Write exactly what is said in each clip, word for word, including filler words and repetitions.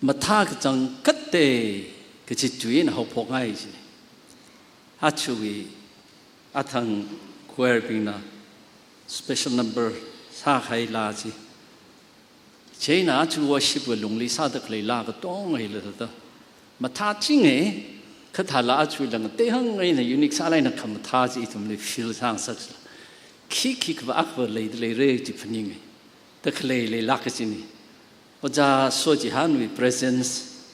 Mathā kachangkhatta kachi tui eina haophokngai chi. Aja hi athang choir bingna special number sākahai laa chi. Chieina aja worship wui alungli sāda khalei laa katonga hila thāda mathāchinga, kha thāla aja hi langatei hāngngaina unique sālāk eina khamathā chi ithumli feel sāngasak sāla. Khi khi khavā akhava leida leira chi phaninga. Da khalei leilāk kachina. Ojā Sochihanwui presence,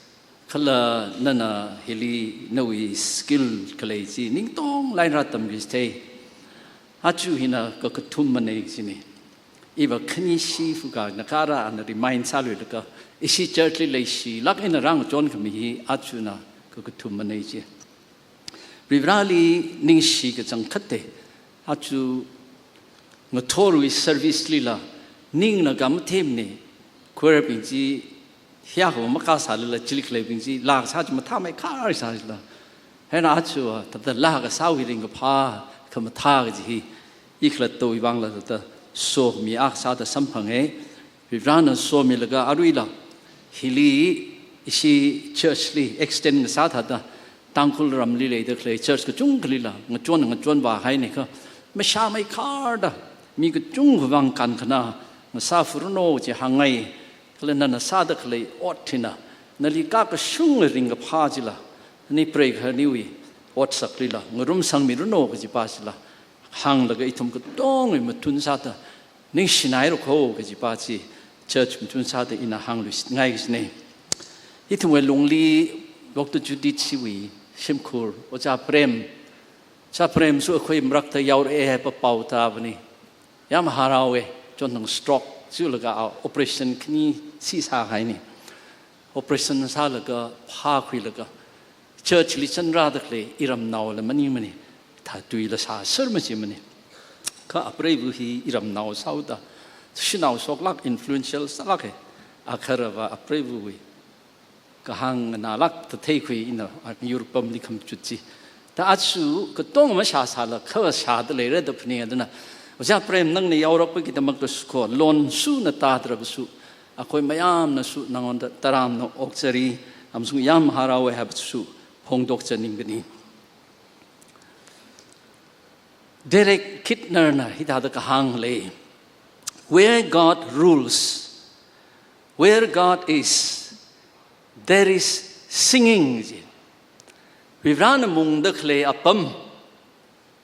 kala nana hili nawui skill khalei chi ningtong lāk eina rātamki chithei. Aja hina kakathum manei china. Iva khani shi fuka nakāra ana remind sāluilaga, ishi church li leishilāk eina rāngachon khami hi ajana kakathum manei chi. Varivarāli ningshi kachangkhatta, aja ngathorwui service lila ningna kamathemna, choir bing chi hiyākha makasālala chili khaleibing chi laa kasā chi mathāmeikhar sāsālala. Hieina aja thāda laa kasāwui ringkaphā khamathā kaji hi, i khalattawui vangla thāda somi akha sāda samphanga. Varivarāna somilaga aruila hili ishi church li extend kasā thāda Tangkhul ramli leida khalei church kachungkhalila ngachon ngachonvāhaina kha, mashāmeikharda mi kachungkha vang kankhana ngasāfuranu chi hāngngai. Kala nana sāda khalei ot hina nali kakashunga ringkaphā chila, nani preikha niwui otsaklila ngarumsangmiranu kajipa chila hānglaga ithum katongawui matun sāda ningshinairakho kajipa chi church matun sāda ina hāngluingai kachina. Ithumwui alungli Doctor Judith chiwui shimkhur, Ojā Prem, Ojā Prem su akhawui marakta yaora haipa pao tāvāna. Yāmharao e, chonthang stroke sulaga a operation khani si sākahaina. Operation sālaga phākhuilaga church li chanrāda khalei iramnaola maningmana, thāda tuila sāser machimana. Kha apreiva hi iramnao sāhaoda, shanao shoklāk, influential sālāka. Akharava apreivawui kahāng nganālākta theikhui ina, a, yurpamli khamachut chi. Da aja katong mashāsāla kha shāda leira da phaninga. Dana Ojā Prem, nangna yaorakpakidamān kasu kho, lon su na tāda rākasu, akhawui mayāmnasu nangngada tarāmna okchari, amsung yāmharao e haipasu phongdokchaningkani. Derek Kidner na hithāda kahāng lei, "Where God rules, where God is, there is singing," ji. Varivarāna mungda khalei apam,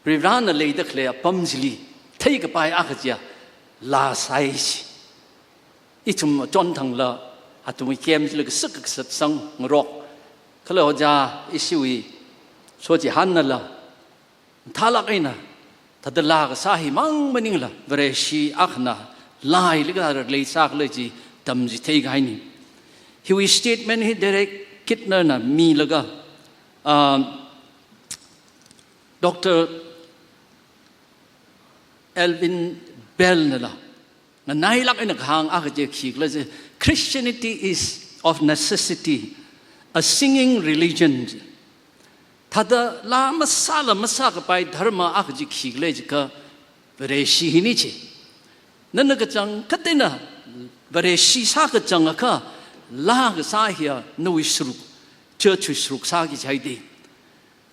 Varivarāna leida khalei apam chili theikapai akha chiya laa sai chi. Ithum chonthangla athumwui camp chili kasā kasā samphangrok. Kala Ojā ishiwui Sochihannala mathālāk eina thāda laa kasā himang maningla, Vareshi akhana laa hili kathāda leisākhala chi tamchitheikahaina. Hiwui statement hi Derek Kidner na milaga, um, Doctor Alvin Bell nala nganailāk eina kahāng akha chi khikhala chi, "Christianity is of necessity a singing religion." Thāda laa masāla masākapai dharma akha chi khikhala jiakha Vareshi hina chi. Nana kachangkhatta eina Vareshi sākachang akha laa kasā hiya nawui saruk, church wui saruk sāki jihaida.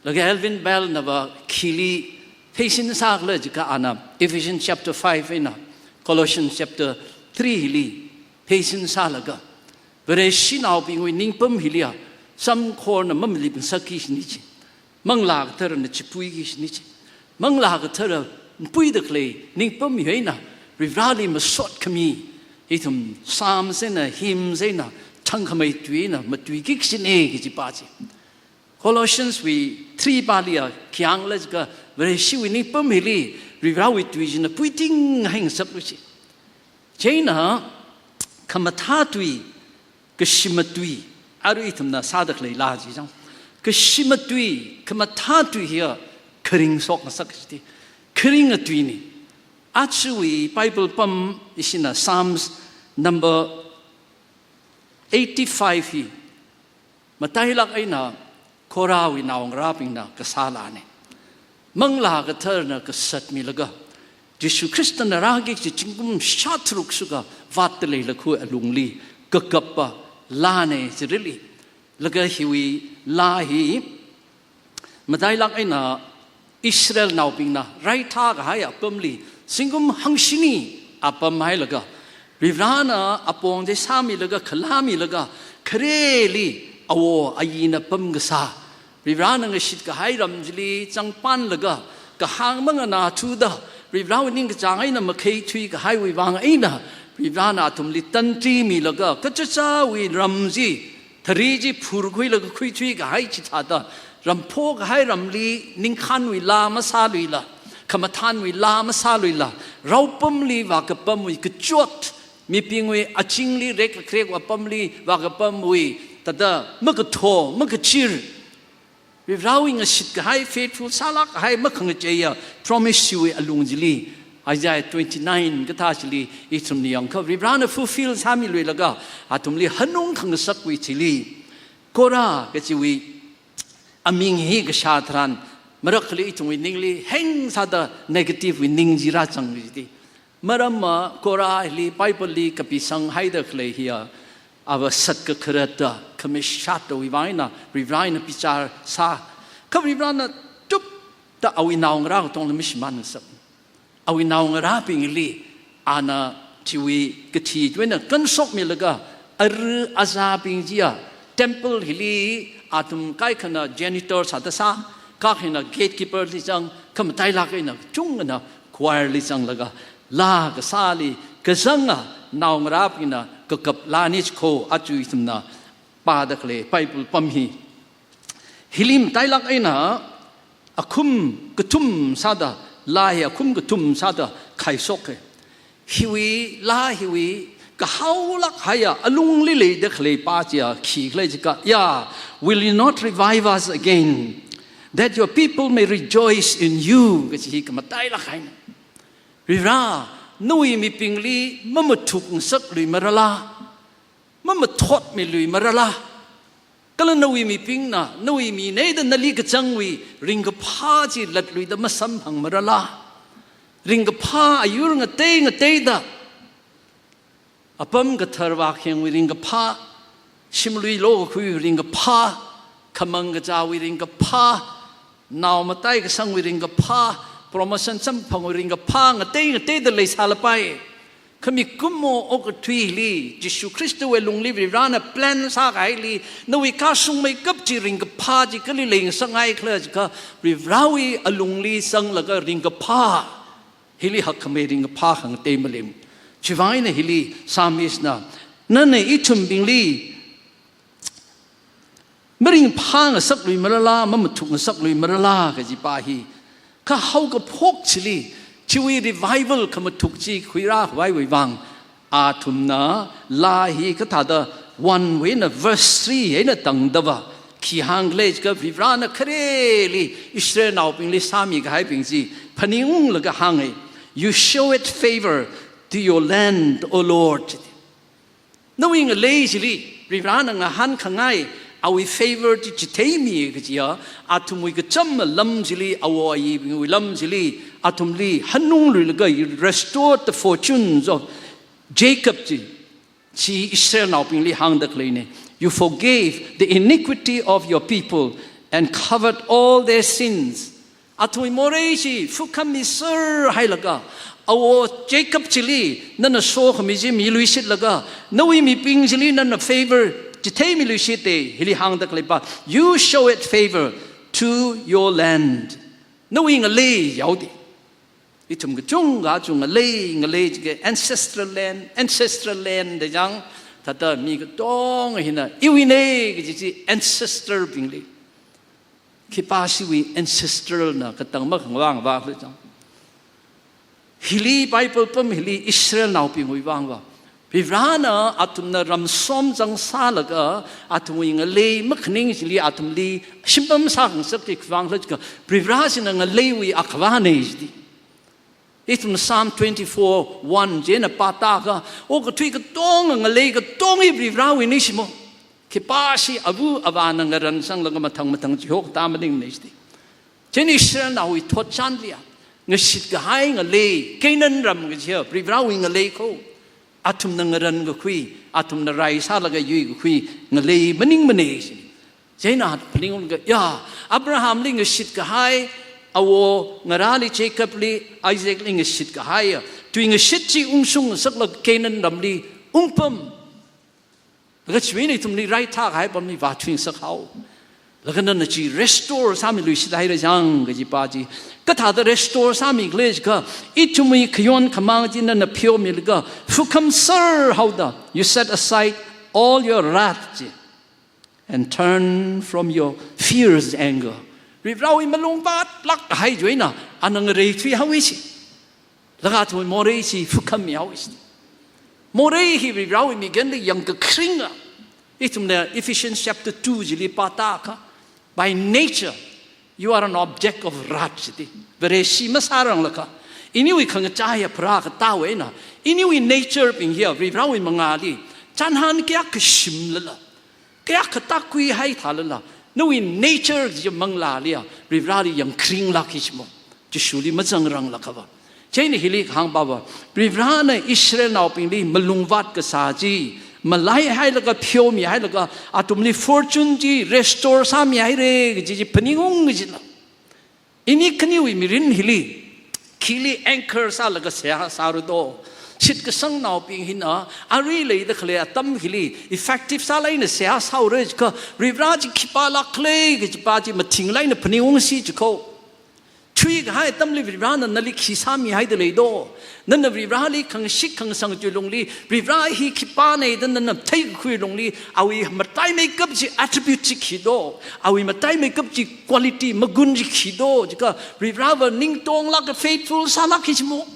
Laga Alvin Bell nava khili pheisin sākhala jiakha ana Ephesians chapter five eina Colossians chapter three hili pheisin sālaga, Vareshinaobingwui ningpam hiliya samkhorna mamalipngasakki kajina chi. Manglā Katharana chipuiki kajina chi. Manglā Kathara mapuida khalei ningpam hi eina Varivarāli masot khami, ithum Psalms eina, hymns eina, thangkhamei tui eina matuiki kajina kajipa chi. Colossians wui three paliya khi hāngkhala jiakha, Vareshiwui ningpam hili Varivarāwui tui china puitinghai ngasaklu chi. Chieina khamathā tui, kashima tui, arui ithumna sāda khalei laa chi chang. Kashima tui, khamathā tui hiya kharing shokngasak chiti. Kharinga tuina. Ajawui Bible pam ishina Psalms number eighty-five hi matailāk eina Korahwui naongarābingna kasā laana. Manglā Katharana kasatmilaga, Jishu Khristana rāki kaji zingkum shātharuk suka vātda leilakha alungli kakappa, lāna chirili. Laga hiwui laa hi matailāk eina Israelnaobingna raithā kahai apamli zingkum hangshini apam hailaga, Varivarana apong chi sāmilaga, khalāmilaga, khareli awo ayina pamkasā, Varivarana ngashit kahai ram chili zangpanlaga, kahāng manganāthuda, Varivarawui ningkachāng eina makheithui kahaiwui vang eina, Varivarana athumli tantimilaga, kachichāwui ram chi, thari chi phurkhuilaga khuithui kahai chithāda, ramphok kahai ramli ningkhānwui laa masāluila, khamathānwui laa masāluila, raopamli vākapamwui kachot, mibingwui azingli rek kakrekwa apamli vākapamwui, thāda makathor, makachir, Varivarawui ngashit kahai, faithful sālāk kahai, makhangacheiya promise chiwui alung chili, Isaiah twenty-nine kathā chili ithumna yangakha, Varivarana fulfill sāmiluilaga, athumli hanung khangasakwui thili, Korah kachiwui aming hi kashā tharan, marakhali ithumwui ningli heng sāda negative wui ning chi rāzang jiti. Maramva Korahli Bible li kapisang haida khalei hiya, ava sat kakharatda, khamishatdawui vang eina, Varivara eina bichar sā. Kha Varivarana tupda awui naongarā katongla mashimānngasak. Awui naongarābingli ana chiwui kathi chiwui eina kanshokmilaga, ara azābing chiya temple hili athum kaikhana janitor sāda sā, kaikhana gatekeeper li zang, kha matailāk eina kachungkhana choir li zanglaga, laa kasāli kazanga naongarābingna kakap laani chikho aja ithumna pāda khalei Bible pam hi. Hili matailāk eina akhum kathum sāda, laa hi akhum kathum sāda khaishoka. Hiwui, laa hiwui kahaolāk haiya alungli leida khalei pā chiya khikhala jiakha, "Yah, will you not revive us again, that your people may rejoice in you?" kaji hi khamatailāk haina. Varivara, nawui mibingli mamathukngasakluimarala, mamathotmiluimarala, kala nawui mibingna, nawui mina da nali kazangwui ringkaphā chi latluida masamphangmarala, ringkaphā ayur ngatei ngateida, apam kathar vākhengwui ringkaphā, shimlui lokakhuiwui ringkaphā, khamang kazāwui ringkaphā, nao matai kasangwui ringkaphā, promotion samphangwui ringkaphā, ngatei ngateida leisālapai. Kha mikumo okathuili, Jishu Khristawui lungli Varivarana plan sākahaili, nawui kashungmeikap chi ringkaphā chi kali leingasakngai khala jiakha, Varivarawui alungli zanglaga ringkaphā, hili hakkhamei ringkaphā khangatei malei. Chivang eina hili Psalmist na, nana ithumbingli maringphāngasakluimarala, mamathukngasakluimarala kaji pā hi. Kha haokaphok chili, chiwui revival khamathuk chi khuirākhavaiwui vang, athumna laa hi kathāda one wui eina verse three eina tangdava, khi hāngkhala jiakha Varivarana khareli Israelnaobingli sāmikahaibing chi phaningunglaga hānga, "You showed favor to your land, O Lord." Nawui ngalei chili, Varivarana ngahānkhangai, awui favor chi chitheimi kajiya, athumwui kacham lam chili, awo ayibingwui lam chili, athumli hanungluilaga, you restored the fortunes of Jacob chi, chi Israelnaobingli hāngda khaleina. "You forgave the iniquity of your people and covered all their sins." Athumwui morei chi fukhami ser hailaga, awo Jacob chili nana sokhami chi miluishitlaga, nawui mibing chili nana favor chitheimiluishita, hili hāngda khalei pā, "You showed favor to your land." Nawui ngalei yaodi. Ithum kachungkha chi ngalei, ngalei jiakha ancestral land, ancestral land da jang, thāda mi katonga hina iwuina kaji chi ancestor bingli. Khipāshiwui ancestral na katang makhangawa ngava khala jang. Hili Bible pam hili Israelnaobingwui vangva, Varivarana athumna ramsom zangsālaga, athumwui ngalei makhaning chili athumli shimpam sākhangasak chi khiwui vang khala jiakha, Varivara china ngaleiwui akhavāna jiti. Ithum Psalm twenty-four one chieina pātākha, okathui katonga ngalei katonga hi Varivarawuina shimo. Khipāshi ava avāna ngaransanglaga mathang mathang chihokta maningna jiti. Chieina Israelnaowui thotchanliya, ngashitkahai ngalei, Canaan ram kajiya, Varivarawui ngalei kho. Athumna ngaran kakhui, athumna rai sālaga yui kakhui ngalei maningmana. Chieina phaningunglaga, ya, Abrahamli ngashit kahai, awo ngarāli Jacobli, Isaacli ngashit kahai, tui ngashit chi ungshung ngasaklaga Canaan ramli ungpam. Laga chiwui eina ithumli raithā kahai apamli vāthuingasak hao. Laga nana chi restore sāmiluishit haira jang kajipa chi. Kathāda restore sāmikhala jiakha, ithumwui khayon khamāng chi nana pheomilaga, phukhamser haoda, you set aside all your wrath chi, and turn from your fierce anger. Varivarawui malungvātlāk kahai chiwui eina, ana ngareithui haowa chi. Laga athumwui morei chi phukhami haowa chi. Morei hi Varivarawui miganli yangkakharinga. Ithumna Ephesians chapter two chili pātākha, by nature, you are an object of wrath chiti. Vareshi masāranglakha, iniwui khangachā hiya pharākatā eina, iniwui nature bing hiya Varivarawui mangāli chānhān kayākha shimlala, kayākha tākhuihai thālala, nawui nature chi manglāliya Varivarali yangkharinglāka jimo. Jishuli mazangranglākhava. Chieina hili kahāng pava, Varivarana Israelnaobingli malungvāt kasā chi malaihailaga, pheomihailaga, athumli fortune chi restore sāmihaira kaji chi phaningung kajina. Ini khaniwui mirin hili, khili anchor sālaga seihā sāra do. Shitkasangnaobing hina, arui leida khalei atam hili effective sālāk eina seihā sāhaora jiakha, Varivara chi khipālāk khala kajipa chi mathingla eina phaningungsi jiko. Thuikahai atamli Varivarana nali khi sāmihaida lei do. Nana Varivarali khangashit khangasang chiwui lungli, Varivara hi khipāna da nana theikakhui lungli, awui mataimeikap chi, attribute chi khi do, awui mataimeikap chi, quality magun chi khi do jiakha, Varivarava ningtonglāka, faithful sālāka jimo.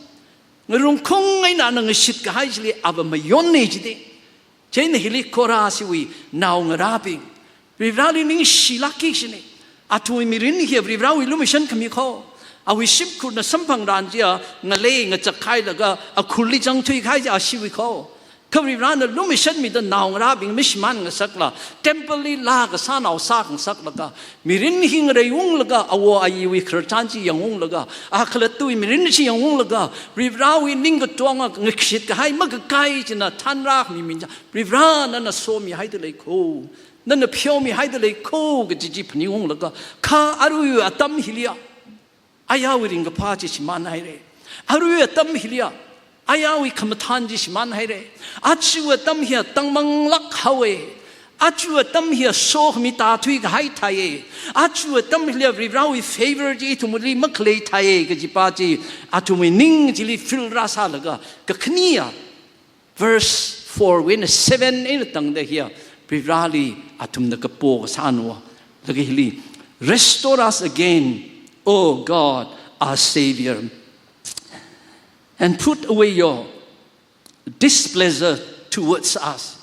Ngarungkhung eina ana ngashit kahai chili ava mayonna jida. Chieina hili Korah chiwui naongarābing, Varivarali ningshilākki kajina. Athumwui mirin hi Varivarawui lumashan khami kho. Awui shimkhurna samphangran chiya ngalei ngachakhailaga akhurli zangthuikahai chi ashiwui kho. Kha Varivarana lumashanmida naongarābing mashimān ngasakla, temple li laa kasānao sāngasaklaga, mirin hi ngareiunglaga, awo ayiwui khararchan chi yangunglaga, a khalattawui mirin chi yangunglaga, Varivarawui ningkatonga ngashit kahai makakai china thanrākhami min chi, Varivara nana somihaida lei kho, nana pheomihaida lei kho kaji chi phaningunglaga, kha aruiwui atam hiliya, ayāwui ringkaphā chi shimānhaira. Aruiwui atam hiliya, ayāwui khamathān chi shimānhaira. Aja atam hiya tangmanglāk haowa. Aja atam hiya sokhami tāthuikahai thāya. Aja atam hiliya Varivarawui favor chi ithumli makhalei thāya kajipa chi, athumwui ning chili feel rāsālaga, kakhaniya, verse four wui eina seven eina tangda hiya, Varivarali athumna kapo kasānao. Laga hili, "Restore us again, O God, our Savior, and put away your displeasure towards us."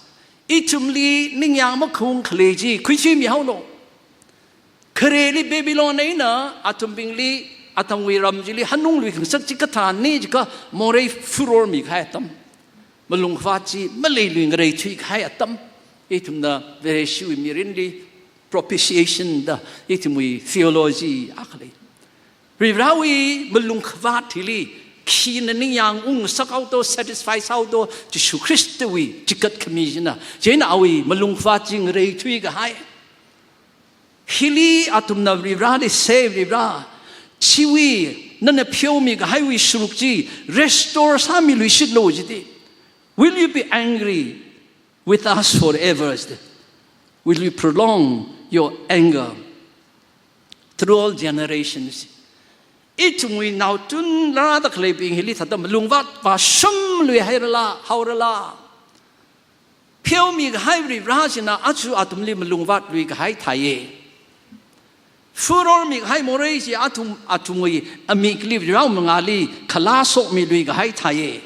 Ithumli ningyāng makhaung khalei chi khuishuimihaolu. Khareli Babylon eina athumbingli, athumwui ram chili hanungluikhangasak chi kathāna jiakha morei furor mikahai atam. Malungvāt chi maleiluingareithuikahai atam. Ithumna Vareshiwui mirinli propitiation da ithumwui theology akha lei. Varivarawui malungvāt hili khina ningyāng ungngasak haodo, satisfy sāhaodo, Jishu Khristawui chikat khami china. Chieina awui malungvāt chi ngareithuikahai. Hili athumna Varivarali sei, "Varivara, chiwui nana pheomikahaiwui sharuk chi restore sāmiluishitlu," jida. "Will you be angry with us forever?" jida. "Will you prolong your anger through all generations?" Ithumwui naothot rāda khaleibing hili thāda malungvāt vāshungluihairala, haorala. Pheomikahai Varivara china aja athumli malungvātluikahai thāya. Furor mikahai morei chi athum, athumwui amikli Varivara mangāli khalā shokmiluikahai thāya.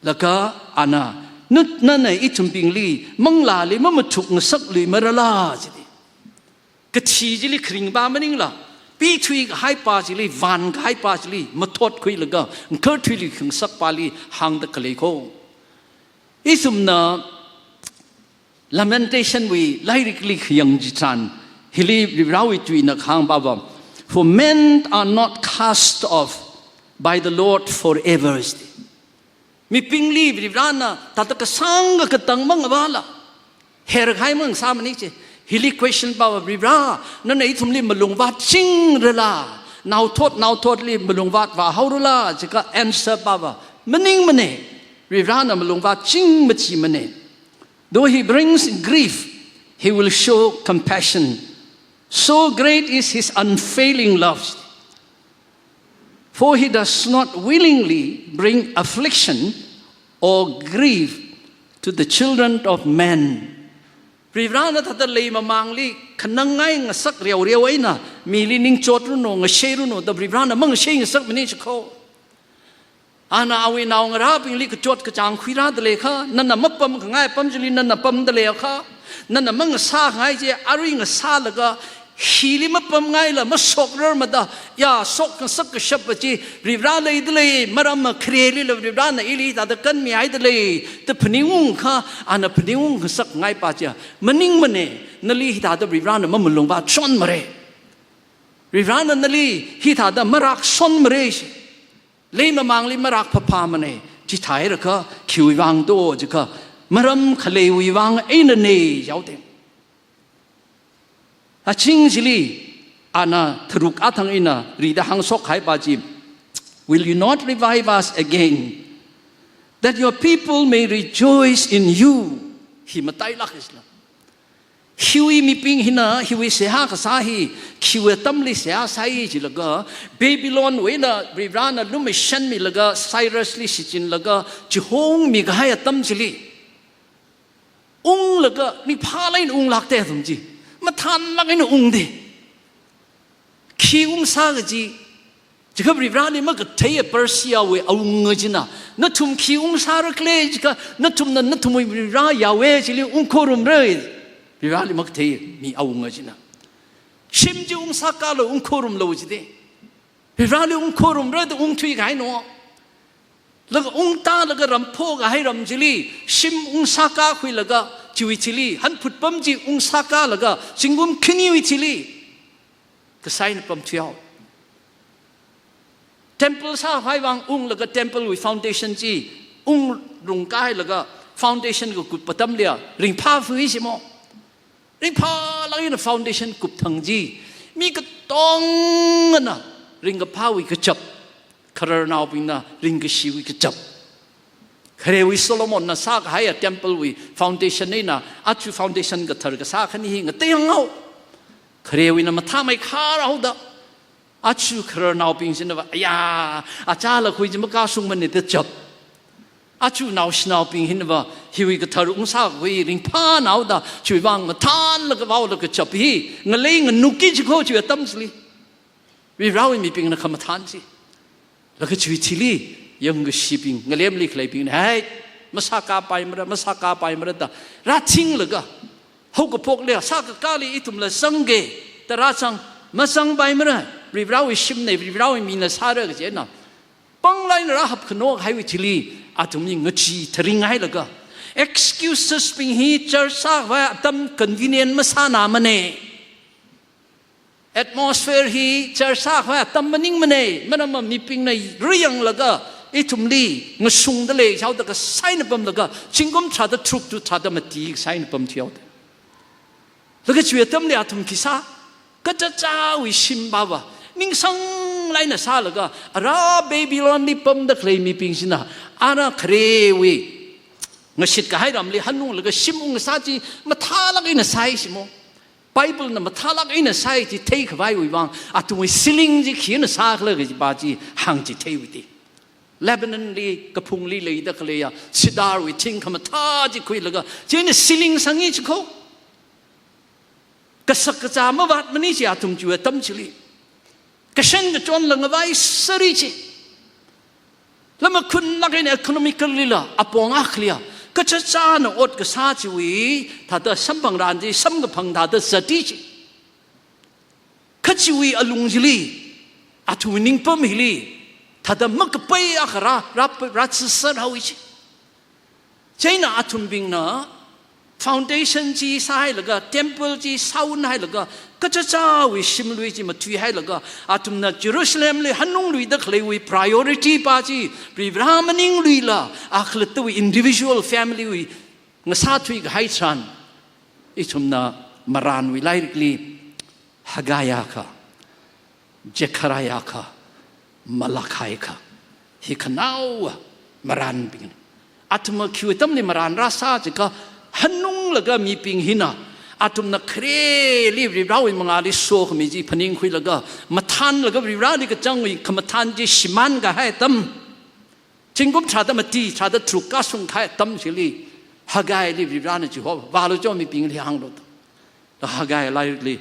Laga ana, "Nut nana ithumbingli manglāli mamathukngasakluimarala," jida. Kathi chili kharingpa maningla, pithuikahaipa chili, vānkahaipa chili mathotkhuilaga, ngakarthuiluikhangasakpali hāngda khalei kho. Ithumna Lamentation wui lairikli khayang chitharan, hili Varivarawui tuina kahāng pava, "For men are not cast off by the Lord forever." Mibingli Varivarana thāda kasāng kakatang mangavāla, herhai mang sāmani chi. Hili question pava, Varivara, nana ithumli malung vātchingrala, naothot naothotli malung vātvā haorala, jiakha answer pava, maningmane. Varivarana malung vātching machimane. Though he brings grief, he will show compassion. So great is his unfailing love. For he does not willingly bring affliction or grief to the children of men. Varivarana thāda leimamangli khanangngai ngasak reoreo eina mili ning chotranu, ngasheiranu da Varivarana mangashei ngasakmane chiko. Ana awui naongarābingli kachot kachāng khuirāda leiakha, nana mapamkhangai apam chili nana pamda leiakha, nana mangasākhangai chi arui ngasālaga, hili mapamngaila masokrarmada, ya, sok ngasak kashap chi Varivara leida lei, maram kharelila Varivarana ili thāda kanmihaida lei da phaningungkha, ana phaningungkhangasakngai pa chi maningmane. Nali hithāda Varivarana mamalung vāchonmare. Varivarana nali hithāda marakshonmare. Leimamangli marakphaphāmane. Chithāhairakha khiwui vang do jiakha, maram khaleiwui vang einane jihaoda. Aching chili ana tharuk athang eina rida hāngshok kahai pa chi, "Will you not revive us again, that your people may rejoice in you?" Hi matailāk jila. Hiwui mibing hina, hiwui seihā kasā hi, khiwui atamli seihā sāi jilaga, Babylonwui eina Varivarana lumashanmilaga, Cyrusli shichinlaga, chihongmi kahai atam chili, unglaga, niphalāk eina unglākte athum chi. Mathānlāk eina ungde. Khi ungsā kaji, jiakha Varivarali makathei Persiawui awunga china, nathum khi ungsāra khala jiakha, nathumna nathumwui Varivara Yahweh chili ungkhorumra. Varivarali makathei mi awunga china. Shim chi ungsākālu ungkhorumlu jide. Varivarali ungkhorumra da ungthuikahaina. Laga ungtālaga ram phokahai ram chili, shim ungsākākhuilaga, chiwui thili, hanphut pam chi ungsākālaga, zingkum khaniwui thili, kasā eina pamthuihao. Temple sākhavai vang unglaga templewui foundation chi ungrung kahailaga foundation kakup atamliya ringphāfui simo. Ringphālāk eina foundation kupthang chi, mi katongana ringkaphāwui kachap, khararnaobingna ringkashiwui kachap. Kharewui Solomonna sākahaiya templewui foundation eina aja foundation kathar kasā khani hi ngatei hānghao. Kharewuina mathāmei kharhaoda, aja khararnaobing china va, aya, achālakhui chi makashungmane da chap. Aja naoshinaobing hina va, hiwui kathar ungsākhui ringphānaoda, chiwui vang mathānlaga vaolaga chap hi ngalei nganuki jiko chiwui atam chili. Varivarawui mibingna khamathān chi. Laga chiwui thili, yangkashibing, ngalemli khaleibingna, "Hai, masākāpaimara, masākāpaimara," da rāthinglaga, haokaphokli, sākakāli ithumla zangke da rāzang, mazangpaimara, Varivarawui shimne, Varivarawui mina sāra kajina, panglāk eina rāhapkhano kahaiwui thili, athumli ngachee tharinghailaga, excusesbing hi church sākhavai atam convenient masānamane. Atmosphere hi church sākhavai atam maningmane, maramva mibingna riyanglaga, ithumli ngashungda lei jihaoda kasā eina pamlaga, zingkum tharāda tharuk tu tharāda mati kasā eina pamthuihaoda. Laga chiwui atamli athum khi sā, kachichāwui shim pava, ningsanglāk eina sālaga, ara Babylonli pamda khalei mibing china, ara kharewui ngashit kahai ramli hanunglaga shim ungsā chi mathālāk eina sāi simo. Biblena mathālāk eina sāi chi theikhavaiwui vang, athumwui ceiling chi khina sākhala kaji pa chi hāngchitheiwui te. Lebanonli, kaphungli leida khaleiya cedarwui thing khamathā chi khuilaga, chieina ceiling sangi chiko. Kasak kazā mavātmani chi athum chiwui atam chili. Kashan kachon langavai sari chi. Lamakhunlāk eina economicallyla apong akhaliya, kachichāna ot kasā chiwui, thāda samphangran chi, samkaphang thāda zati chi. Kha chiwui alung chili, athumwui ningpam hili, thāda makapai akha rā, rā, rātsi sārhaowa chi. Chieina athumbingna foundation chi sāhailaga, temple chi sāunhailaga, Kachichāwui shimlui chi matuihailaga, athumna Jerusalemli hanungluida khaleiwui priority pa chi, Varivara maningluila, akhalattawui individual family wui ngasāthui kahai tharan, ithumna marānwui lairikli Haggai akha, Zechariah akha, Malachi akha, hi khanaowa marānbing. Athumva khiwui atamli marān rāsā jiakha, hanunglaga mibing hina, athumna khareli Varivarawui mangāli sokhami chi phaningkhuilaga, mathānlaga Varivarali kachangwui khamathān chi shimān kahai atam, zingkum tharāda mati, tharāda tharuk kashung kahai atam chili, Haggaili Varivarana Jehovah, vālu jo mibingli hānglu da. Da Haggai lairikli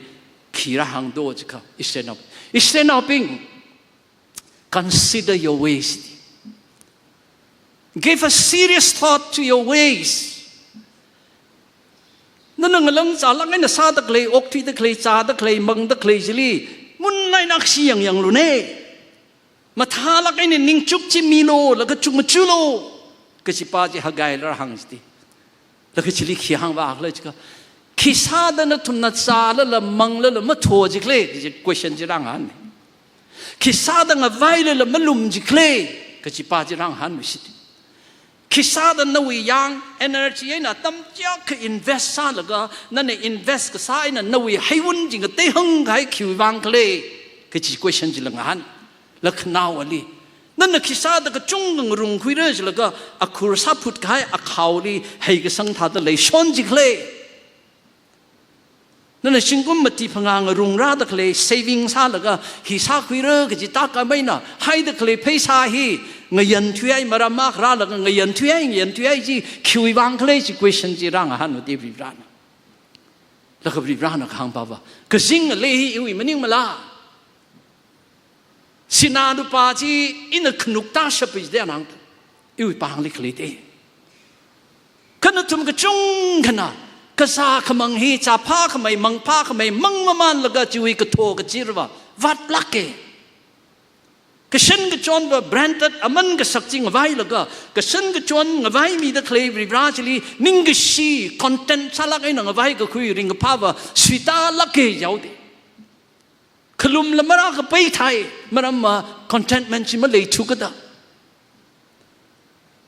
khi rāhāng do jiakha, Israelnao, Israelnaobing, consider your ways. Give a serious thought to your ways. Nana ngalang zālāk eina sāda khalei, okthuida khalei, zāda khalei, mangda khalei chili, munlāk eina akhashi yangyanglu ne. Mathālāk eina ningchuk chi milu, laga chukmajulu, kaji pa chi Haggaila rāhāng chiti. Laga chili khi hāngvākhala jiakha, khi sāda nathumna zālala manglala matho jikhala, kaji question chi rāngahān. Khi sāda ngavailala malum jikhala, kaji pa chi rāngahān chiti. Khi sāda nawui yang, energy eina atam chiyākha invest sālaga, nana invest kasā eina nawui heiwun chi ngateihāng kahai khiwui vang khala, kaji question chila ngahān. Lakhanaowali, nana khi sāda kachungkha ngarumkhuira jilaga, akhur sāphut kahai akhaoli heikasang thāda leishon jikhala. Nana zingkum mati phangā ngarumrāda khalei saving sālaga, hi sākhuira kaji tākam eina, haida khalei pheisā hi ngayanthuihai, maram akha rālaga ngayanthuihai, ngayanthuihai chi khiwui vang khala chi question chi rāngahān uti Varivarana. Laga Varivarana kahāng pava, kazing ngalei hi iwui maningmala. Sinā lupā chi ina khanukta shappai jida nang, iwui pāngli khalei te. Kha nathum kachungkhana, kazā khamang hi, zāphākhamei, mangphākhamei, mangmamānlaga chiwui katho kachirva vātlāke. Kashan kachonva branded aman kasak chi ngavailaga, kashan kachon ngavaimida khalei Varivara chili ningkashi, content sālāk eina ngavaikakhui ringkaphāva suitālāke jihaoda. Khalumla marākapai thai, maramva contentment chi maleithu kada.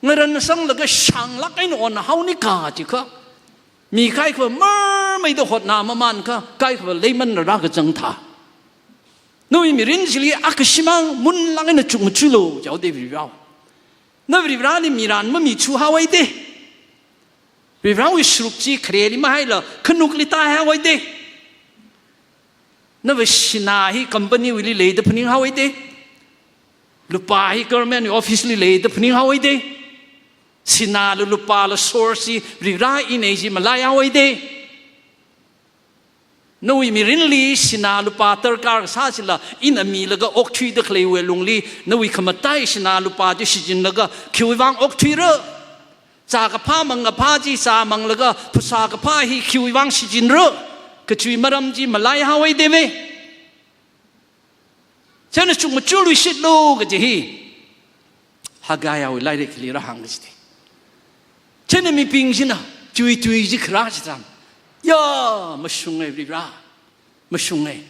Ngaran sanglaga shānglāk eina onhaoni kaji kha, mi kaikhava marmeida hotnā mamān kha, kaikhava leimanna rākazang thā. Nawui mirin chili akhashimang munlāk eina chukmajulu jihaoda Varivarao. Na Varivarali miran mamithuhaowa de. Varivarawui sruk chi khareli mahaila khanukli tāhaowa de. Nava sinā hi company wuili leida phaninghaowa de. Lupā hi government office li leida phaninghaowa de. Sināla lupāla source chi Varivara ina ji malaihaowa de. Nawui mirinli sinā lupā darkar kasā chila ina milaga okthuida khaleiwui lungli, nawui khamatai sinā lupā chi shichinlaga khiwui vang okthuira. Zākaphā mangkaphā chi zāmanglaga phasā kaphā hi khiwui vang shichinra, kachiwui maram chi malaihaowa de me. Chieina chukmajuluishitlu kaji hi Haggaiwui lairikli rāhāng kaji te. Chieina mibing china tui tui ji kharā chitharan, ya, mashunge Varivara, mashunge.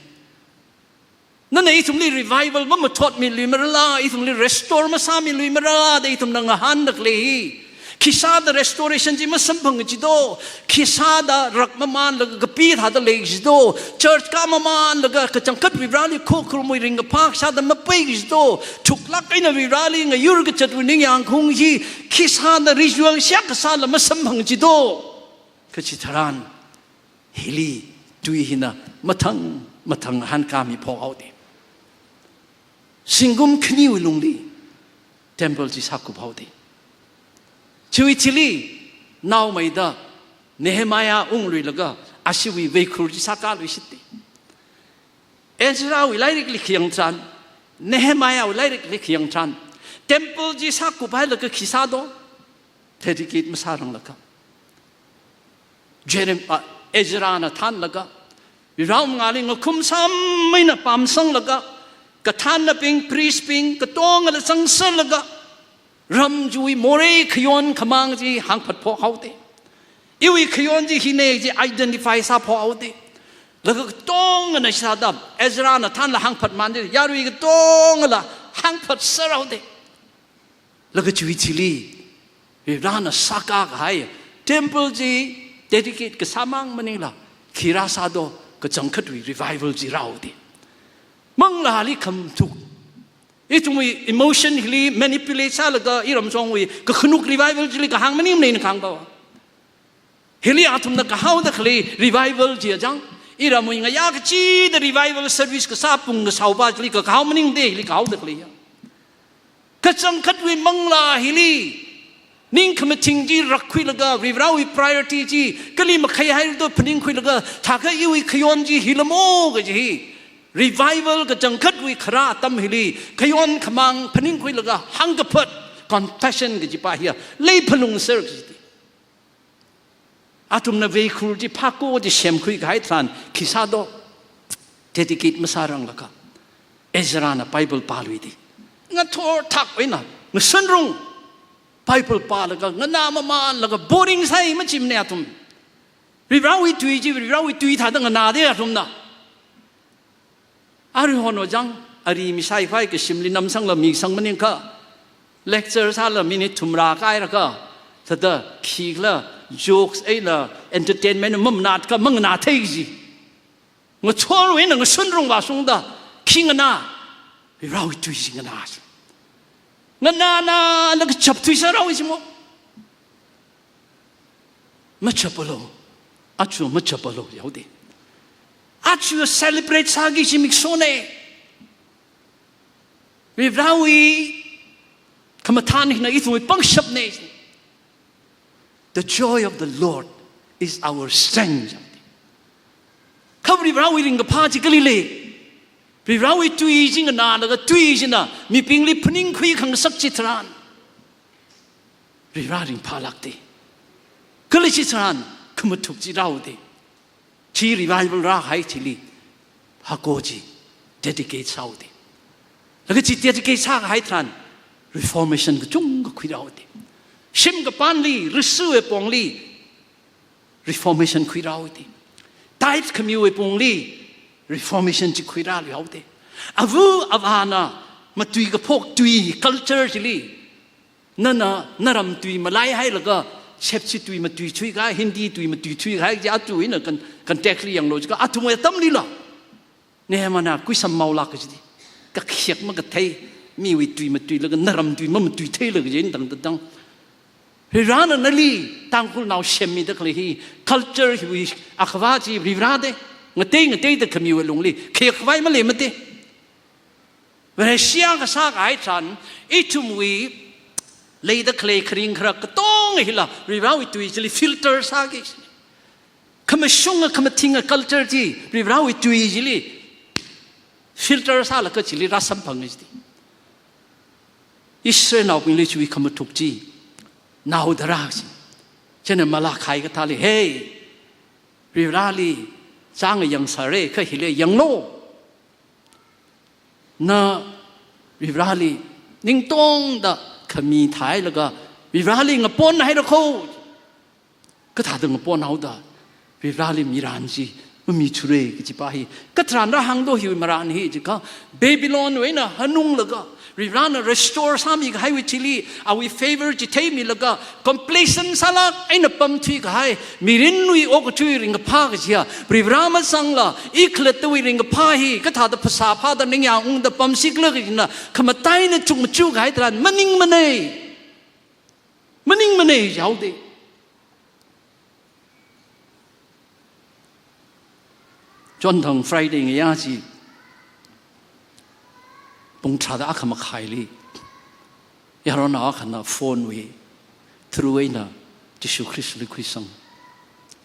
Nana ithumli revival mamathotmiluimarala, ithumli restore masāmiluimarala da ithumna ngahānda khalei hi. Khisāda restoration chi masamphang jido, khisāda rak mamānlaga kapi thāda lei jido, church kā mamānlaga kachangkhat Varivarali khokharumwui ringkaphā sāda mapai jido, thuklāk eina Varivarali ngayur kazatwui ningyāng khaung chi khisāda ritual shak kasāla masamphang jido. Kachi tharan, hili tui hina mathang mathang hānkāmi phokhaowa de. Zingkum khaniwui lungli temple chi sākuphaowa de. Chiwui thili naomeida Nehemiah ungluilaga ashiwui veikhur chi sākāluishit de. Ezrawui lairikli khayang tharan, Nehemiahwui lairikli khayang tharan, temple chi sākuphailaga khi sādo, dedicate masāranglaga, Jerem-, ah, Ezrana thānlaga, Varivara mangāli ngakhum sāmeina pamsanglaga, kathānnabing, priest bing katongala zangserlaga, ram chiwui morei khayon khamāng chi hāngphat phokhaowa de. Iwui khayon chi hine chi identify sāphokhaowa de. Laga katongana sāda, Ezrana thanla hāngphatmana, yarui katongala hāngphatserhaoda. Laga chiwui thili, Varivarana sākakahai temple chi dedicate kasāmang maningla, khi rāsādo, kachangkhatwui revival chi rāhaoda. Manglāli khamathuk. Ithumwui emotion hili manipulate sālaga iramshongwui kakhanuk revival chili kahāng maningmana, ina kahāng pa. Hili athumna kahaoda khalei revival chi achang, iramwui ngayā kachida revival service kasā pung kasāo pa chili kakahao maningda, hili kahaoda khalei ya. Kachangkhatwui manglā hili, ning khamathing chi rakkhuilaga, Varivarawui priority chi kali makhai hairado phaningkhuilaga, thākha iwui khayon chi hilamo kaji hi. Revival kachangkhatwui kharā atam hili, khayon khamāng phaningkhuilaga, hāngkaphat, confession kaji pa hiya, leiphalungser kaji. Athumna veikhur chi phako chi semkhuikahai tharan, khi sādo, dedicate masāranglakha, Ezrana Bible pāluida. Ngathor thak eina, ngasunrung, Bible pālaga, nganā mamanlaga, boring sāi machimana athum. Varivarawui tui chi, Varivarawui tui thāda nganāda athumna. Aruihon ojang, ari mi saiphai kashimli namsangla misang maningkha, lecture sāla minute thum rākairakha, thāda khikhala jokes eina entertainment mamanātkha manganāthei kaji. Ngathor eina ngasunrung vāshungda, khi nganā, Varivarawui tui chi nganā chi. Nganānālaga chaptui sāra kaji mo. Machapalo, aja machapalo yaoda. Aja celebrate sāki kaji mikshona. Varivarawui khamathān hina ithumwui pangshapna. The joy of the Lord is our strength. Kha Varivarawui ringkaphā chi kali lei. Varivarawui tui chi nganālaga tui china mibingli phaningkhui khangasak chitharan, Varivara ringphālākda. Kali chitharan, khamathuk chi rāhaoda. Chi revival rāhai chili, hako chi dedicate sāhaoda. Laga chi dedicate sākahai tharan, reformation kachungkha khuirāhaoda. Shim kapānli, risuwui pongli, reformation khuirāhaoda. Tithe khamiwui pongli, reformation chi khuirāluihaoda. Ava avāna matui kaphok tui culture chili, nana, naram tui malaihailaga, Sepsi tui matuithuikahai, Hindi tui matuithuikahai, chi atu ina kan, context li yanglu jiakha, athumwui atamlila. Nehemiahna kuisam maolāk kajida. Kakhiak makathei, miwui tui matuilaga, naram tui mamatuitheilaga, jin dang dang dang. Varivarana nali, Tangkhulnao semmida khalei hi, culture hiwui, akhavā chi Varivara da, ngatei ngateida khamiwui lungli, khi khavai maleimada. Vareshi akha sākahai tharan, ithumwui leida khalei kharing kharak katonga hila, Varivarawui tui chili filter sāki. Khamashunga khamathinga culture chi, Varivarawui tui chili filter sālaga chili rāsamphanga jida. Israelnaobingli chiwui khamathuk chi, naoda rā chi. Chieina Malachi kathāli, hey, Varivarali, chāng yangsāra, kha hili yanglu. Na Varivarali ningtongda khami thāhailaga, Varivarali ngapon haira kho. Kathāda ngapon haoda, Varivarali miran chi mamithura kaji pa hi. Katharan rāhāngdo hiwui maran hi jiakha, Babylonwui eina hanunglaga, Varivarana restore sāmikahaiwui thili, awui favor chi theimilaga, complacent sālāk eina pamthuikahai, mirinwui okathui ringkaphā kajiya, Varivara mazangla, i khalattawui ringkaphā hi, kathāda phasā phāda ningyāng ungda pamsi khala kajina, khamataina chukmachukahai tharan, maningmana. Maningmana jihaoda. Chonthang Friday ngayā chi, pung tharāda akha makhaili, yaronao akhana phone wui through eina Jishu Khristali khuisang,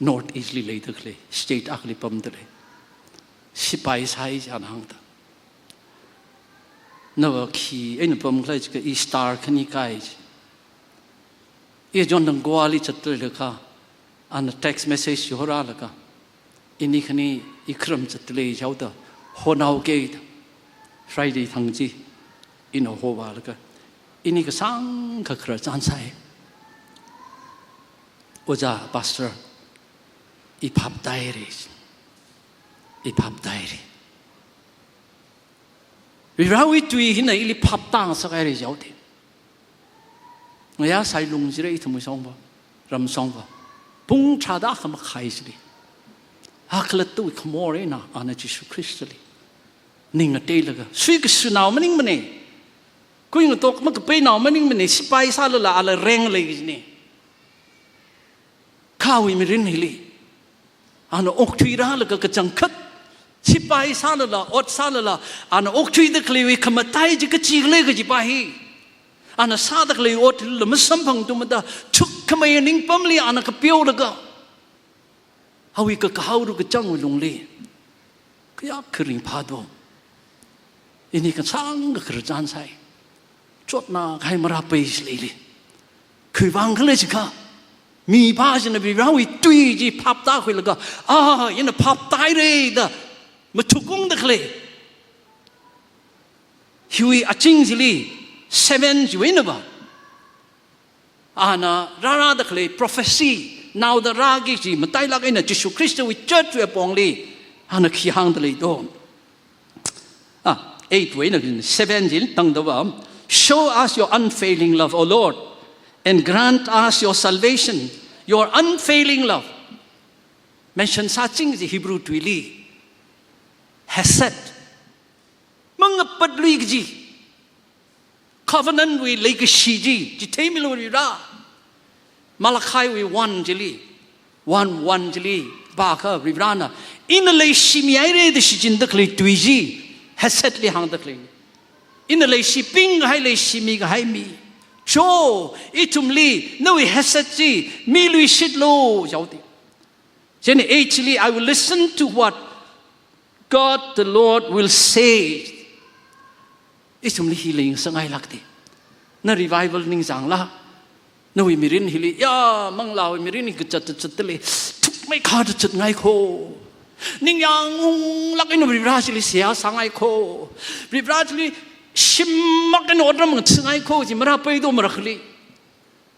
North East li leida khalei, state akhali pamda lei. Sipai sāi china hāngda. Nava khi eina pamkhala jiakha i star khani kai chi. I chonthang Goa li zatda leilakha, ana text message chi horālaga, ini khani i kharam zatda lei jihaoda, honaoki da. Friday thang chi, ina hovālaga, ini kasāngkha khararchan sāi. Ojā, pastor, i phap tāhaira. I phaptāhaira. Varivarawui tui hina ili phaptāngasakhaira jihaoda. Ngayā sailung jira ithumwui shongfa, ram shongfa. Pung tharāda khamakhai chili, akhalattawui khamor eina ana Jishu Khristali ning ngateilaga, suikashanao maningmana. Kuingatok makapeinao maningmana, sipai sālala ala reng lei kajina. Kha awui mirin hili ana okthuirālaga kachangkhat, sipai sālala, ot sālala, ana okthuida khaleiwui khamataiya chi kachikhala kajipa hi, ana sāda khalei ot hila masamphangthumada, chukkhamei ningpamli ana kapeolaga, awui kakahao rukachangwui lungli kayākha ringphādo. Ini kasāngkha khararchan sai. Chotna kahai marāpai chili. Khiwuivang khala jiakha, mipā china Varivarawui tui chi phaptākhuilaga, ah, ina phaptāhaira da mathukungda khalei hiwui aching chili, seven chiwui einava ana rārāda khalei prophecy, naoda rāki kaji matailāk eina Jishu Khristawui church wui apongli ana khi hāngda leido. Ah, eight wui eina seven chili tangdava, "Show us your unfailing love, O Lord, and grant us your salvation, your unfailing love." Mention sāching kaji Hebrew tuili hesed, mangapatlui kaji, covenant wui leikashi chi chitheimilu Varivara. Malachiwui one chili, one one chili pākha Varivarana, ina leishimihaira da shichinda khalei tui chi, hesed li hāngda khalei. Ina leishipingkahai, leishimikahai mi. Cho, ithumli nawui hesed chi miluishitlu jihaoda. Chieina eight chili, "I will listen to what God the Lord will say." Ithumli hi leingasakngailākda. Na revival ningchāngla, nawui mirin hili, ya, manglāwui mirin hi kazat kazatda lei, thukmeikha kazatngai kho. Ningyāng unglāk eina Varivara chili seihā sāngai kho. Varivara chili shimāk eina otram ngathāngai kho kaji marāpaido marakhali.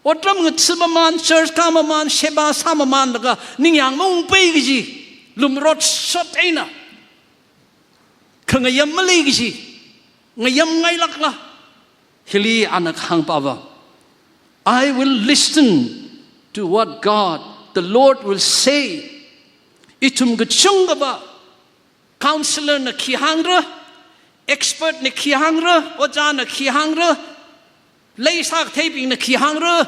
Otram ngathā mamān, church kā mamān, sheba sā mamānlaga ningyāng maungpai kaji, lumrot shot eina, khangayam malei kaji, ngayamngailākla, hili ana kahāngpava, "I will listen to what God the Lord will say." Ithum kachungkhava, counselor na khi hāngra, expert na khi hāngra, ojāna khi hāngra, leisā katheibingna khi hāngra,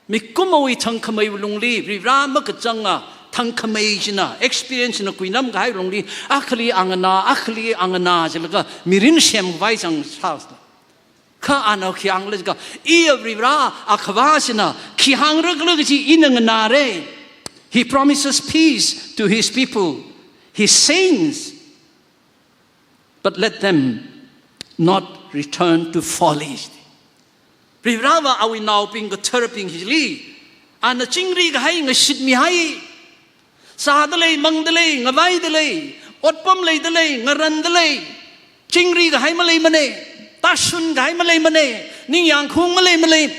mikumowui thangkhamei lungli, Varivara makachanga thangkhamei china, experience na kuinamkahai lungli, akhali anganā, akhali anganā jilaga mirin semkhavai chang sāsla. Kha ana khi hāngla jiakha, iya Varivara, Akhava china khi hāngrakhala kaji ina nganāra. He promises peace to his people, his saints, but let them not return to folly. Varivarava awui naobing katharbing hili ana chingri kahai ngashitmihai. Sāda lei, mangda lei, ngavaida lei, otpam leida lei, ngaranda lei, chingri kahai maleimana, tāshun kahai maleimana, ningyāng khaung maleimana.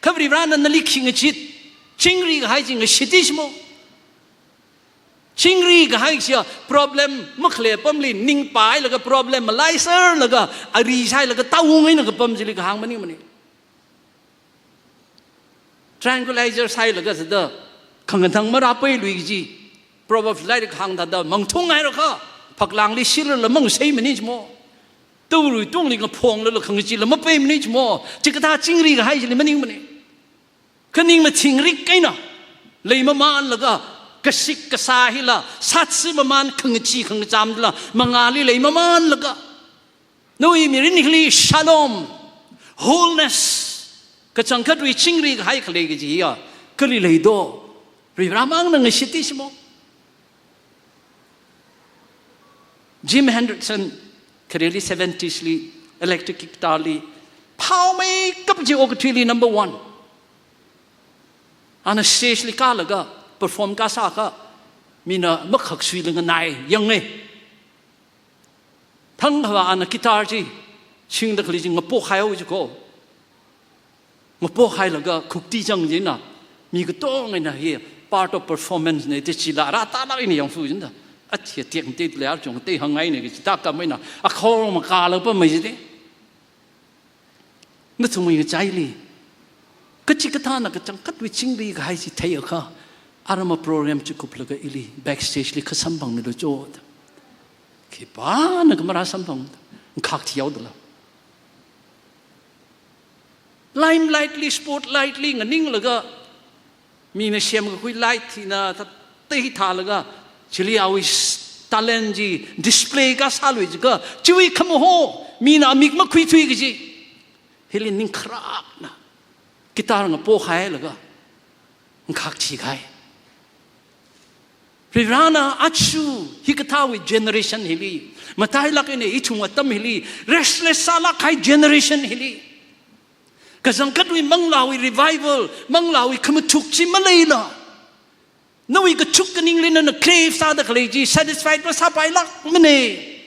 Kha Varivarana nali khi ngachit, chingri kahai chi ngashit ishimo. Chingri kahai chiya problem makhalei apamli ningpailaga problem malaiserlaga ari sailaga tāung eina kapam chili kahāng maningmana. Tranquilizer sailaga sāda khangathang marāpailui kaji Proverbs lairik hāngda da mangthung hairakha, phaklangli shirla mangsei mani chimo. Tawui tungli ngaphonglala khangachila mapai mani chimo. Chikathā chingri kahai chili maningmana. Kha ning mathingrik eina leimamānlaga, kashik kasā hila sātsi mamān, khangachi khangacham hila mangāli leimamānlaga, nawui mirin hili shalom, wholeness, kachangkhatwui chingri kahai khalei kajiya kali leido? Varivaramangna ngashit ishimo. Jim Hendrickson, khareli seventies li, electric guitar li phaomeikap chi okathuili number one. Ana stage li kālaga perform kasākha, mina makhaksuila nganai, yanga. Thangkha ana guitar chi singda khalei chi ngapokhaihaowa jiko. Ngapokhailaga khukti chang china, mi katongana hi part of performance na da chila rātālāk eina yangsu china. Achi tiak te le ar chung te hangai ne ki chita ka mai na. A khor ma ka la pa mai jide. Na chung mai chai li. Kachikathāna kachangkhat wui chingri kahai chi thei akha. Arama program chi kup laga ili backstage li kha samphang ni lo cho. Khipāna ka mara samphang. Khak thiau dala. Limelight li, spotlight li nganing laga, mina semkakhui light hina ta, ta hithālaga, chili awui s-, talent chi display kasā lui jiakha, chiwui khamaho, mina amik makhuithui kaji. Hili ning kharakna, guitar ngapo hailaga, ngakhak chi khai. Varivarana achu hikathāwui generation hili, matailāk eina ithum atam hili, restless sālāk kahai generation hili. Kachangkhatwui manglāwui revival, manglāwui khamathuk chi maleila. Nawui kachuk kaningli nana crave sāda khalei chi, satisfied masāpailākmane.